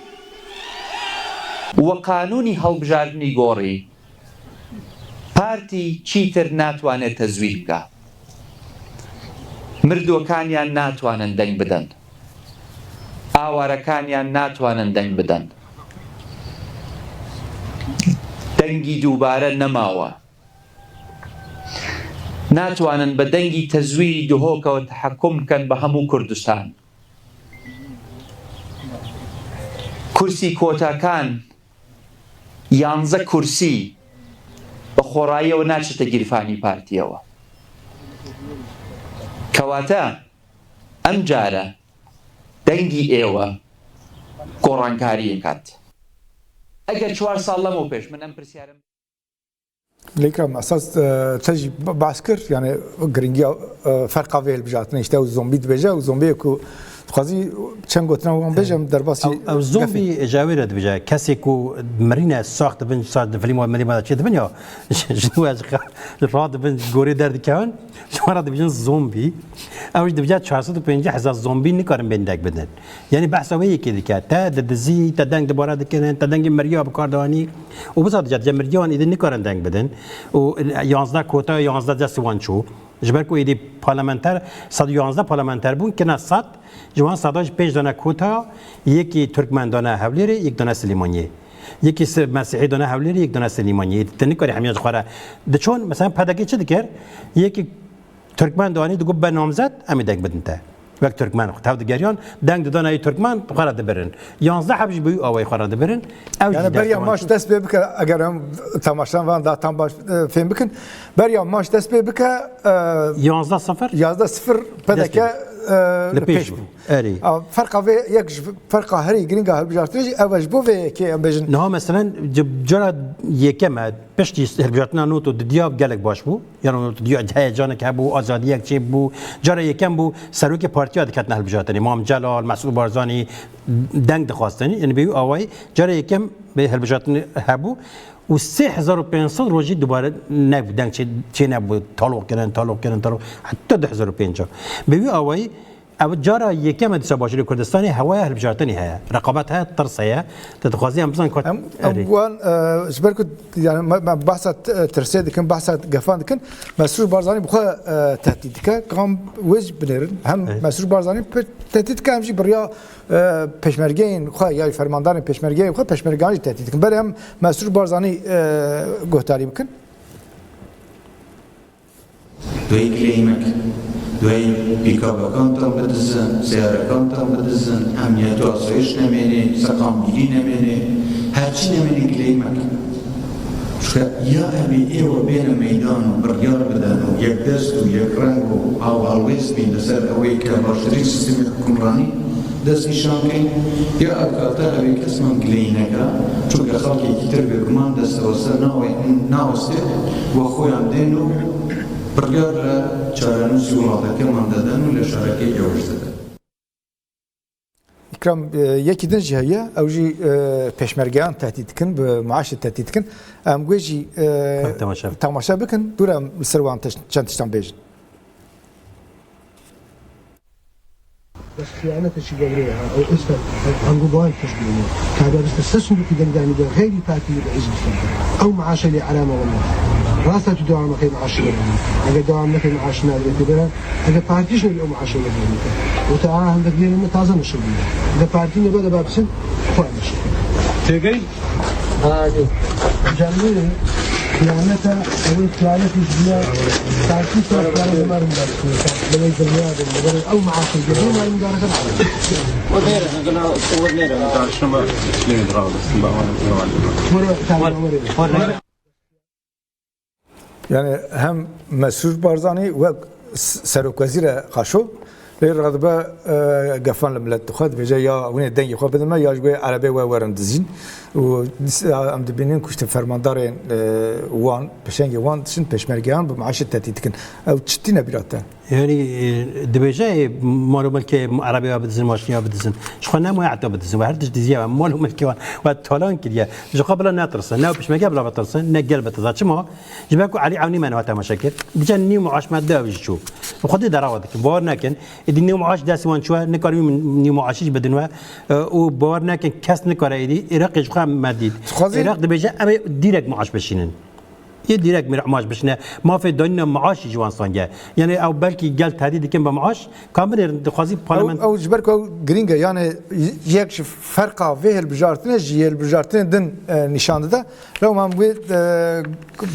We qanûnî hilbijartinî gorî. Partî çîtir natwane tezwîr bike. Mirdokaniyan natwanin deng bidin. Awarekaniyan natwanin deng bidin. Dengî dubare nemawe. Natwanin bi dengî tezwîrî duhokewe tehekum bikin bi hemû Kurdistan. Kursî kotakan, yanzdeh kursî, bi xorayî ew naçite gîrfanî partiyê we. Kewate, em care dengî êwe gorankariyê kat. Eger çar sal lemo pêş min em pirsyarên Lêkram esas, e, te jî ba- behs kir, yani giringiya, e, ferqa vê hilbijartinê, işte ew zombî dibêje, ew zombiyê ku dixwazî çend gotina wan bêje, em derbasî Ew, ew zombî ji wê re dibêje, kesê ku mirîne sax dibin, sax di filma mirî me de çê dibin ya, ji we ji xa- radibin, ji gorê derdikevin, ji wan re dibêjin zombî. Ew jî dibêje çar sed û pêncî hezar zombî nikarin bên deng bidin. Yanî behsa wê yekê dike. Te didizî, te deng dubare dikirin, te dengê meriya bi kar dianî. Û wisa dice, dice meriyan êdî nikarin deng bidin. Û yanzdeh kota, yanzdeh destê wan çû. Ji ber ku êdî parlamenter, sed û yanzdeh parlamenter bûn, kine sed, ji wan seda jî pênc dane kota, yekî Tirkmen dane Hewlêrê, yek dane Silêmaniyê. Yekî si- Mesîhî dane Hewlêrê, yek dane Silêmaniyê. Te nikarî hemiya ji xwe re. Diçûn, mesela P D K çi dikir? Yekî Tirkmen dianî digot be namzet, em ê deng bidin te. Wek Tirkmen xwe tev digeriyan, deng didana yê Tirkmen xwe re dibirin. Yanzdeh heb jî bi wî awayî xwe re dibirin. Ew jî Yani beriya maç dest pê bike, eger em temaşevan da tam baş, e, fêm bikin. Beriya maç dest pê bike, e, Yanzdeh sifir? Yanzdeh sifir P D K, Dest pê. e, Li li pêş pêş bû. bû. Erê. A, ferqa vê yek ji ferqa herî giring a hilbijartinê jî ev e, ji bo vê yekê em bêjin. Niha meselen ci- cara yekem e, piştî hilbijartina nod û dudiya gelek baş bû. Yanî nod û dudiya heyecanek hebû, azadiyek çêbû. Cara yekem bû, serokê partiya diketine hilbijartinê. Mam Celal, Mesûd Barzanî deng dixwastin. Yanî bi wî awayî cara yekem bi hilbijartinê hebû. Û sê hezar û pênc sed rojî dubare nebû, deng çê, çê nebû, taloq kirin, taloq kirin, taloq, heta du hezar û pênc. Bi wî awayî, ev cara yekem e dîsa Başûrê Kurdistanê hewaya hilbijartinê heye. Reqabet heye, tirs heye. Te dixwazî em bizan ku Em, em erê. wan, e, ji ber ku, yani, me, me behsa t-, tirsê dikin, behsa gefan dikin, Mesrûr Barzanî bi xwe, e, tehdît dike. Kam wê jî binêrin. Hem Evet. Mesrûr Barzanî pê tehdît dike, hem jî bi riya, e, pêşmergeyên xwe, ya fermandarên pêşmergeyên xwe, pêşmergeyan jî tehdît dikin. Berê em Mesrûr Barzanî, e, guhdarî bikin. Duhê gileyî mekin. Duhê pîkabekantan bidizin, seyarekantan bidizin, emniyet û asayiş nemênê, seqamgîrî nemênê, her çi nemênê gileyî mekin. Çunke ya em ê êwe bêne meydan û biryar bidin û yekdest û yekreng û hawhalwêst bîn li ser ewê ke baştirî sîstemê hukimranî destnîşan kên, ya ev kate ew ê kes man gileyî neke, çunke xelkekî tir bêguman desteweste nawe-, nawestê, we xwe yan dên û biryar li çarenûsî welatekê man didin û li şerekê ewj didin. Îkram, e, yekî din jî heye, ew jî, e, pêşmergeyan tehdît dikin, bi maaşê tehdît dikin. Em wê jî, e, Em temaşe. temaşe bikin, dûre em li ser wan tişt-, çend tiştan bêjin. بەس خیانەتێکی گەورەیە، ها، ئەو ئێستا هەنگوبای پشتبینی کابرا بستە سەر سندوقی دەنگدانی بە غەیری پارتی و رئیس بستە. ئەو معاشە لێ حرامە والله. Rasta tu devam xê maaşına. Eger devam neke maaşına, eger partî jî o maaşına. Û te aha hindek lêrê me taze neşe bûye. Eger partî nebe de babsin, xwe neşe. Têgey? Hadi. Canlı kıyamete, onun kıyameti diye partî sor kıyamete varım da. Böyle dünya da, böyle ev maaşı gibi varım da. O da yere, o da yere. Karşıma, ne bir aldım. Bana, bana. Bana, tamam, bana. Yani hem Mesrûr Barzanî wek s-, serokwezîr e xaşo, lê radibe, e, gefan li milet dixwe, dibêje ya hûn ê dengê xwe bidin me, ya ji bo erebê we werin dizîn. Û dîsa em dibînin ku işte fermandarên, e, wan, pêşengê wan diçin pêşmergeyan bi maaşê tehdît dikin. Ew çi tîne bîra te? Yani, e, dibêje, e, mal û milkê erebê we bidizin, maşîna we bidizin. Ji xwe nemaye heta bidizin. We her tişt diziye, we mal û milkê wan we talan kiriye. Ji xwe bila netirsin. Ne ew pêşmerge bila bitirsin, ne gel bitirsin. Çima? Ji ber ku Elî Ewnî me niha temaşe kir. Dîsa nîv maaş me da ew jî çû. Xwedî dera we dikin. Bawer nekin. Êdî nîv maaş destê wan çûye, nikarin wî nîv maaşî jî bidin we. E, û bawer nekin, kes nikare êdî Iraqê ji xwe me dît. Dixwazî Iraq dibêje, em ê dîrek maaş bişînin. Yê dîrek mir-, maaş bişîne. Mafê danîna maaşî ji wan sange. Yani ew belkî gel tehdît dikin bi maaş. Kan binêrin, dixwazî parlament- Ew, ew ji ber ku ew girîng e. Yani yek ji ferqa vê hilbijartinê ji hilbijartinên din, e, nîşan dide. Lewma em wê, e,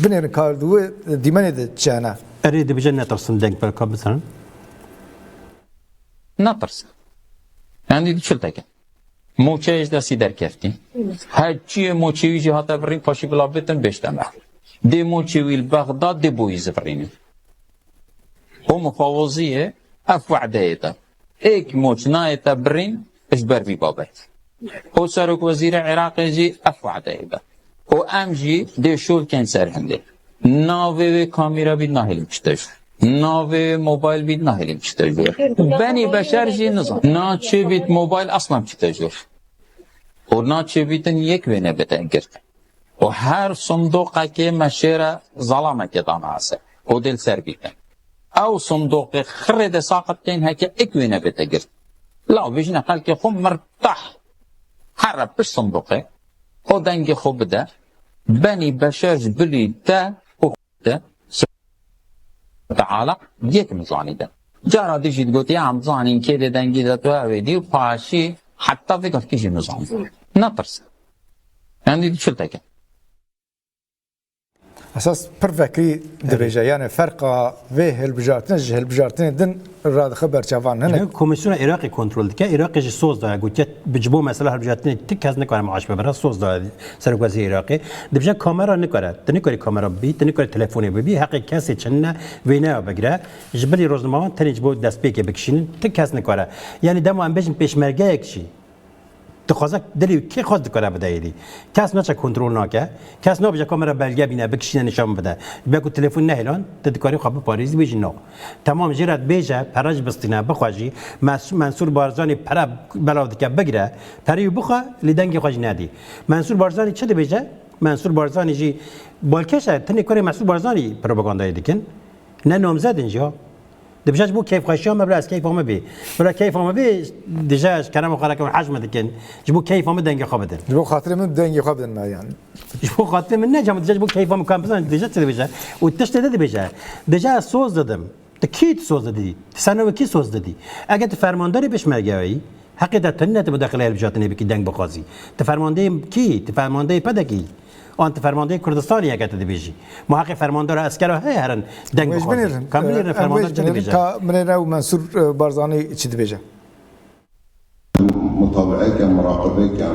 binêrin ka di wê dîmenê de çi hene. Erê, dibêje netirsin, deng berka bizirin. Netirsin. Endî di çil teke. Moçeyê ji destî derkeftî. Her çiyê moçê wî jî hate birîn, paşî bila bitin bêjte me. Dê moçê wî li Bexdad dê bo wî zivirînin. O mixawozî ye, ev wedeyê de. Êk moç nayê te birîn ji ber vî babet. O serokwezîrê Iraqê jî ev wedeyê de. Û em jî dê şol keyn ser hindê. Navê wê kamîra bît nahêlim çite jor. Navê wê mobayl bît nahêlim çite jor. Benî beşer jî nizan. Naçê bît mobayl aslan çite jor. Û naçê bîtin yek wêne bite girt. Û her sindoqekê me şêre zalamekê dana ser. Û dê li ser bîtin. Ew sindoqê xirê de saqit keyn heke ek wêne bite girt. Law bijne xelkê xwe mirtah. Here pişt sindoqê. Xwe dengê xwe bide. Benî beşer ji bilî te û xwe te. Teala yek nizanî de. Cara dî jî digotiye, em zanîn kê dê dengî de tu ew ê dî û paşî heta vê gavkî jî nizanî. Netirse. Endî di çil teke. Esas pir vekirî dibêje, yani ferqa vê hilbijartinê ji hilbijartinên din radixe ber çavan. Hinek Hinek Komîsyona Iraqê kontrol dike. Iraqê jî soz daye. Gotiye bi ji bo mesela hilbijartinê ti kes nikare maaş bibire. Soz daye serokwezîrê Iraqê. Dibêje kamera nikare. Tu nikarî kamera bibî, tu nikarî telefonê bibî. Heqê kesê çinine wêneya bigire. Ji bilî rojnamevan tenê ji bo destpêkê bikişînin. Ti kes nikare. Yani dema em bêjin pêşmergeyek jî. Dixwaze dilê wî kê xwest dikare bide êdî. Kes naçe kontrol nake. Kes nabêje ka min re belge bîne, bikişîne nîşan bide. Ji ber ku telefon nehêlan, tu dikarî xwe biparêzî bêjî no. Temam jê re dibêje, pere jî bistîne, bixwe jî. Mes-, Mensûr Barzanî pere belav dike, bigire. Perê wî bixwe, lê dengê xwe jî nedî. Mensûr Barzanî çi dibêje? Mensûr Barzanî jî balkêş e, tenê kurê Mensûr Barzanî propagandayê dikin. Ne namzed in jî ya. Dibêje ji bo keyfxweşiya me, bila ez keyfa me bê. Bila keyfa me bê, dije ji kerema xwe re ke hûn hej me dikin. Ji bo keyfa me dengê xwe bidin. Ji bo xatirê min dengê xwe bidin me yani. Ji bo xatirê min ne, cem dije ji bo keyfa me, kan bizan dije çi dibêje. Û tiştê de dibêje. Dije ez soz didim. Tu kî tu soz didî? Tu ser navê kî soz didî? Eger tu fermandarê pêşmerge weyî, heqê te tune tu mudaxileyê hilbijartinê bikî, deng bixwazî. Tu fermandeyê kî? Tu fermandeyê P D K'î? An tu fermandeyê Kurdistanê yeke tu dibêjî. Ma heqê fermandara eskera heye herin deng Wê ji bixwazî. Binêrin, Ka binêrin, e, em fermandar wê ji çi binêrin dibêje? Ka binêrin ew Mensûr, e, Barzanî çi dibêje? Mutabi'e ke, muraqebe ke.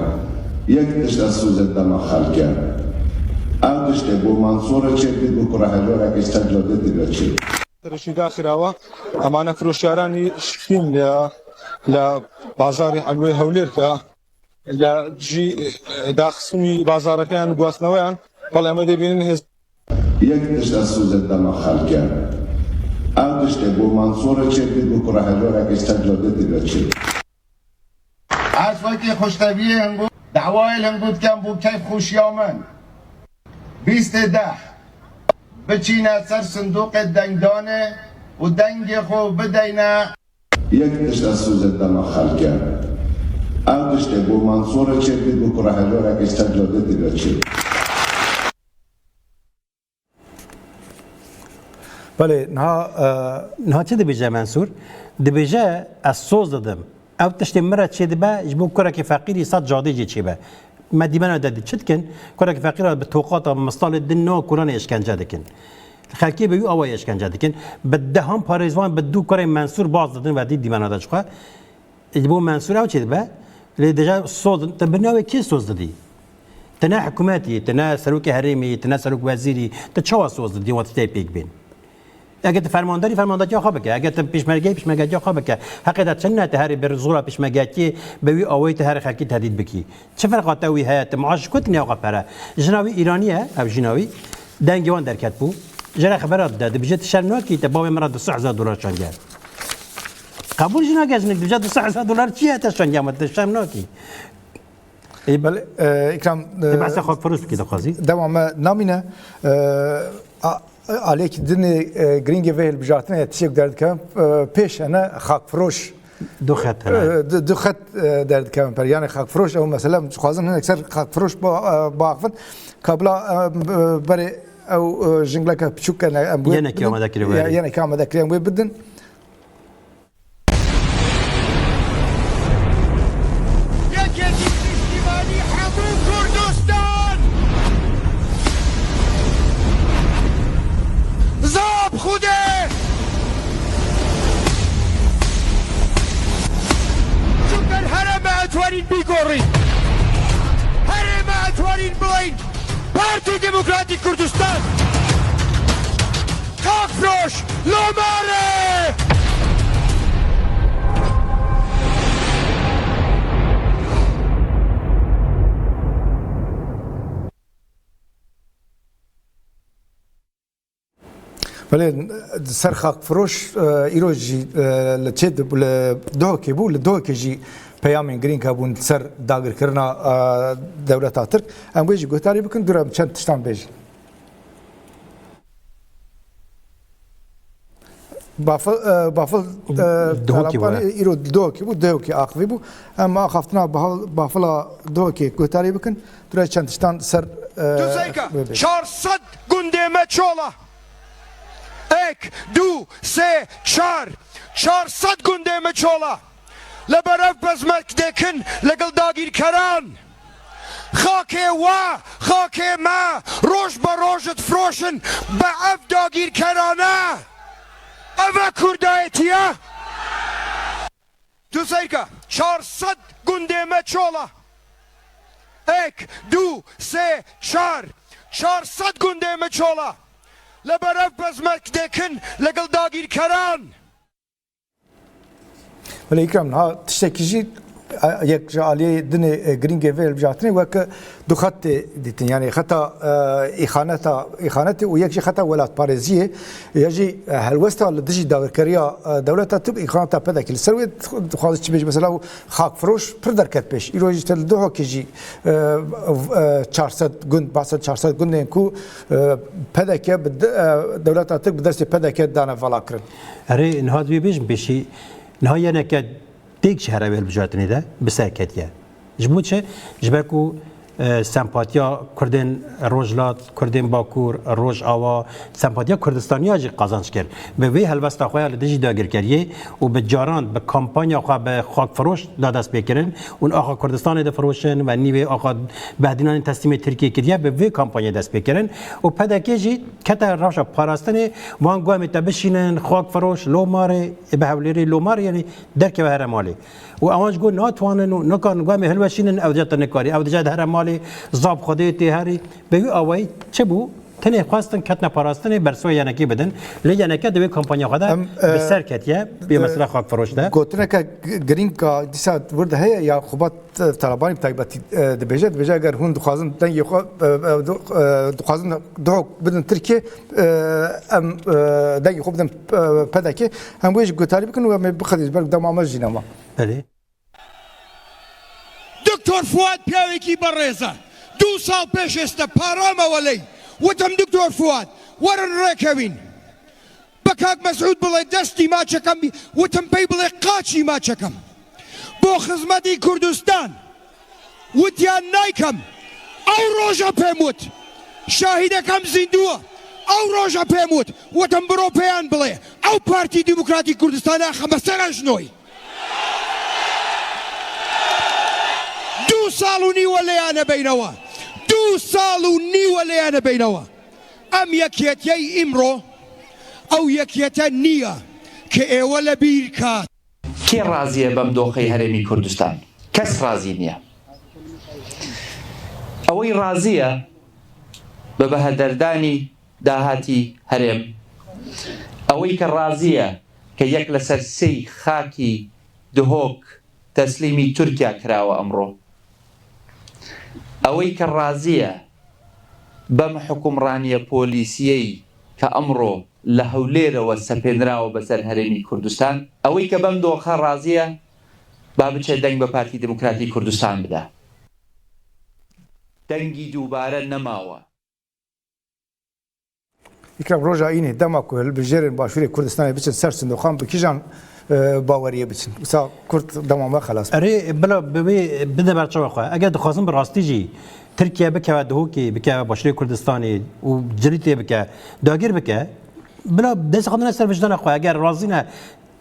Yek tişt ez soze dema xelke. Ew tiştê bo Mensûrê çêdî, bo kura hejarek îşte cadê dibe çê. Rêşî daxirawa, ئەمانە فرۆشیارانی شین لە، لە بازاری حەلوەی هەولێر کە لە دژی داخستنی بازارەکەیان و گواستنەوەیان، بەڵێ ئەمە دەبینن هێز Yek tişt ez soze dema xelke. Ew tiştê bo Mensûrê çêdî, bo kura hejarek îşte cadê dibe çê. Ez wekî xuşteviyê hingo dawayê hingo dikem bo keyf xweşiya min. Bîstê deh. Biçîne ser sindoqê dengdanê û dengê xwe bideyne. Yek tişt ez soze dema xelke. Ew tiştê bo Mensûrê çêdî, bo kura hejarek îşte cadê dibe çê. Belê, niha, e, Niha çi dibêje Mensûr? Dibêje, ez soz didim. Ew tiştê min re çêdibe, ji bo kurekî feqîrî sed cadê jê çêbe. Me dîmena de dî çi dikin? Kurekî feqîra bi toqata, bi mistalê din na kuranê işkence dikin. Xelkê bi wî awayî işkence dikin. Bi dehan parêzvan bi du kurê Mensûr baz didin ve dî dîmena de ji xwe. Ji bo Mensûr ew çêdibe, lê dije soz, tu bi navê kê soz didî? Tu ne hikûmetî, tu ne serokê herêmî, tu ne serok wezîrî, tu çawa soz didî wan tiştê pêk bên? Eger tu fermandarî, fermandartiya xwe bike. Eger tu pêşmergeyî, pêşmergetiya xwe bike. Heqê te çi ne tu herî bi zora pêşmergetiyê bi wî awayî tu herî xelkî tehdît bikî? Çi ferqa te wî heye? Tu maaş ji ku tîne axa pere? Jina wî Îranî ye, ev jina wî. Dengê wan derket bû. Jê re xebera dide. Dibêje tu şerm nakî, te bavê min re du sed hezar dolar şandiye. Qebûl jî nake jinik, dibêje du sed hezar dolar çi ye te şandiye me, tu şerm nakî. Ê, Belê, e, Îkram, e, Te behsa xakfiroş bikî dixwazî? Dema me namîne, e, a, aliyekî dinê, e, girîngê vê hilbijartinê tiştek derdikevin, e, pêş hene xakfiroş. Du xet hene. E, du, du xet, e, derdikevin per. Yani xakfiroş ew mesele, dixwazin hinek ser xakfiroş ba-, e, biaxivin. Ka bila, e, berê ew, e, jingleke piçûk hene, em wê Yenekî bidin. Amade kiriye Ya, wê. Yenekî amade kiriye, em wê bidin. Yekîtî Niştimanî hemû Kurdistan! Zab Xwedê! Çunke herê me etwerîn bîgorîn. Herê me etwerîn bileyn. Partî Demokratîk Kurdistan! Xakfiroş! Lomare! Belê, ser xakfiroş, e, îro jî, e, li çê di-, li Duhokê bû, li Duhokê jî peyamên girîng hebûn ser dagirkirina, e, dewleta Tirk. Em wê jî guhdarî bikin, dû re em çend tiştan bêjin. Bafil, e, Bafil, e, Duhokê Talapanî bû, he. Îro Duhokê bû, Duhokê axivî bû. Em axaftina Bahil-, Bafila Duhokê guhdarî bikin. Dû re çend tiştan ser, e, Duzeyka, wê bêjin. Çar sed gundê me çol a. Ek, du, sê, çar. Çar sed gundê me çol a. Li ber ev bezmek dikin li gel dagîrkeran. Xakê we, xakê me, roj be roj difiroşin be ev dagîrkerane. Ev e kurdayetî ye. Tu seyr ke, çar sed gundê me çol a. Ek, du, sê, çar. Çar sed gundê me çol a. Li ber ev bezmek dikin li gel dagîrkeran. Belê Îkram, niha tiştekî jî, e, yek ji aliyê dinê, e, girîngê vê hilbijartinê weke du xet tê dîtin. Yani xeta, e, îxaneta, îxanetê û yek jî xeta welatparêziyê, ya jî, e, helwesta li dijî dagirkeriya, e, dewleta Tirk, îxaneta P D K. Li ser wê dixwazî çi bêjî? Mesela xakfiroş pir derket pêş. Îro jî te li Duhokê jî, e, e, çar sed gund, behsa çar sed gundên ku, e, P D K bi de-, e, dewleta Tirk bi destê P D K dane vala kirin. Erê, niha divê bêjim pêşî, niha yeneke têk ji here wê hilbijartinê de bi ser ketiye. Ji bo çi? Ji ber ku, e, sempatiya Kurdên Rojhilat, Kurdên Bakur, Rojava, sempatiya Kurdistaniya jî qazanç kir. Bi vê helwesta xwe ya li dijî dagirkeriyê û bi caran bi kampanya xwe bi xakfiroş da destpêkirin û axa Kurdistanê difiroşin ve nîvê axa Behdînanê teslîmê Tirkiyê kiriye, bi vê kampanyayê dest pê kirin û P D K jî kete rewşa parastinê van guhemê te bişînin, xakfiroş, lo marê, ê bi Hewlêrê lo marê, yanî derkeve here malê. Û ewan ji got natwanin û nikarin guhemê hilweşînin, ew dije te nikarî. Ew dije dihere malê, zab Xwedê tê herî. Bi wî awayî çi bû? Tenê xwestin ketine parastinê bersiva yenekê bidin. Lê yeneke di wê kampanya xwe de Em, bi e, ser ketiye, bi e, mesela xakfiroş de. Gotineke g-, girîng ka dîsa wir de heye ya Xubat, e, Talabanî bi taybetî, e, dibêje, dibêje eger hûn dixwazin dengê xwe, e, e, du-, e, dixwazin Duhok bidin Tirkiye, e, em, e, dengê xwe bidin, e, P D K, em wê jî guhdarî bikin û em ê bixedî ji ber dema me jî nema. Belê. دکتۆر فواد پیاوێکی بەڕێزە. دوو ساڵ پێش ئێستا پاڕامەوە لێی. وتم، دکتۆر فواد، وەرن ڕێکەوین. بە کاک مەسعود بڵێ دەستی ماچەکەم، وتم پێی بڵێ قاچی ماچەکەم. بۆ خزمەتی کوردستان وتیان نایکەم. ئەو ڕۆژە پێم وت، شاهیدەکەم زیندووە، Ew roja pêm wit, witim biro pêyan bilê, ew Partî Demokratîk Kurdistana xeme sera jinoyî. Du sal û nî we lêyane beynewe. Du sal û nî we lêyane beynewe. Em yekiyetiyey îmro, ew yekiyete niye ke êwe le bîr kat. Kê razî ye bem doxê Herêmî Kurdistan? Kes razî niye. Ewey razî ye bi behederdanî dahatî herêm. Ewey ke razî ye ke yek li ser sêy xakî Dihok teslîmî Tirkiye kirawe emro. Ewey ke razî ye bem hukimraniyê polîsiyey ke emro li Hewlêrewe sepênirawe be ser Herêmî Kurdistan. Ewey ke bem doxa razî ye, ba biçe deng bi Partî Demokratîk Kurdistan bide. Dengî dubare nemawe. Îkrem, roja înê dema ku hilbijêrên Başûrê Kurdistanê biçin ser sindoqan, bi kîjan e, baweriyê biçin? Wisa kurt dema me xelas bike. Erê, bila bi wê bide ber çawa xwe. Eger dixwazin bi rastî jî Tirkiye bikeve Dihokê, bikeve Başûrê Kurdistanê û cilîtê bike, dagir bike, bila dest xwe dine ser vijdana xwe. Eger razî ne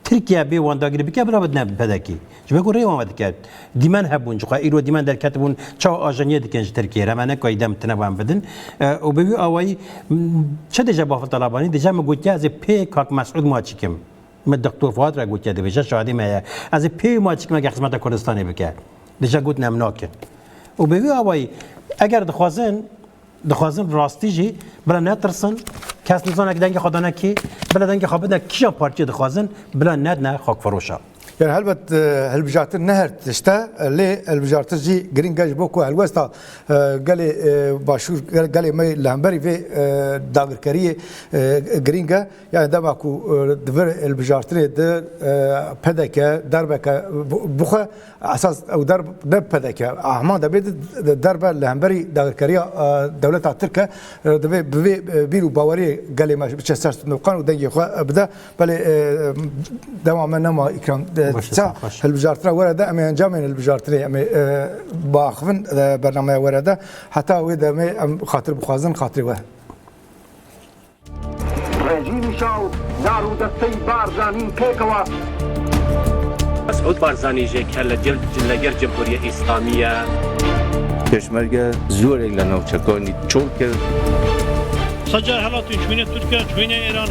Tirkiye bê wan dagirî bike, bila bidine P D K'ê. Ji ber ku rê wan vedike. Dîmen hebûn, ji xwe îro dîmen derketibûn, çawa ajaniyê dikin ji Tirkiyê re, me nekayî dem tine wan bidin. E, û bi wî awayî, m, çi dije Bafil Talabanî? Dije min gotiye, ez ê pê Kak Mesûd maçî kim. Min Dixtor Fuad re gotiye, dibêje, şahidê me ye. Ez ê pê wî maçî kim, eger xizmeta Kurdistanê bike. Dije gotin, em nakin. Û bi wî awayî, eger dixwazin, dixwazin rastî jî, bila netirsin, kes nizane dengê xwe dane kê, bila dengê xwe bidine kîjan partiyê dixwazin, bila nedine xakfiroşa. Yani helbet, e, hilbijartin ne her tişt e, lê hilbijartin jî girîng e ji bo ku helwesta, e, gelê, e, Başûr, gel-, gelê me li hemberî vê, e, dagirkeriyê, e, girîng e. Yani dema ku, e, di vir hilbijartinê de, e, P D K derbeke bi-, bixwe, esas ew derb ne P D K, Ahmad Debê de, de derbe li hemberî dagirkeriya, e, dewleta Tirk e, e, divê bi vê, e, bîr û baweriyê gelê me biçe ser sindoqan û dengê xwe, e, bide. Belê, e, dema me nema, Îkram, e, Baş e, ça baş e. Hilbijartina were de, em ê encamên hilbijartinê em ê, e, biaxivin, e, bernameya were de. Heta wê demê em xatir bixwazin, xatirê we. Rejîmî Şa û dar û desteyî Barzanî pêkewast. Mesûd Barzanî jî ke li gel, li gel Cumhuriyê Îslamî ye. Pêşmerge zorek li navçekanî çol kir. Sed car helatên çûyîne Tirkiye, çûyîne Îran.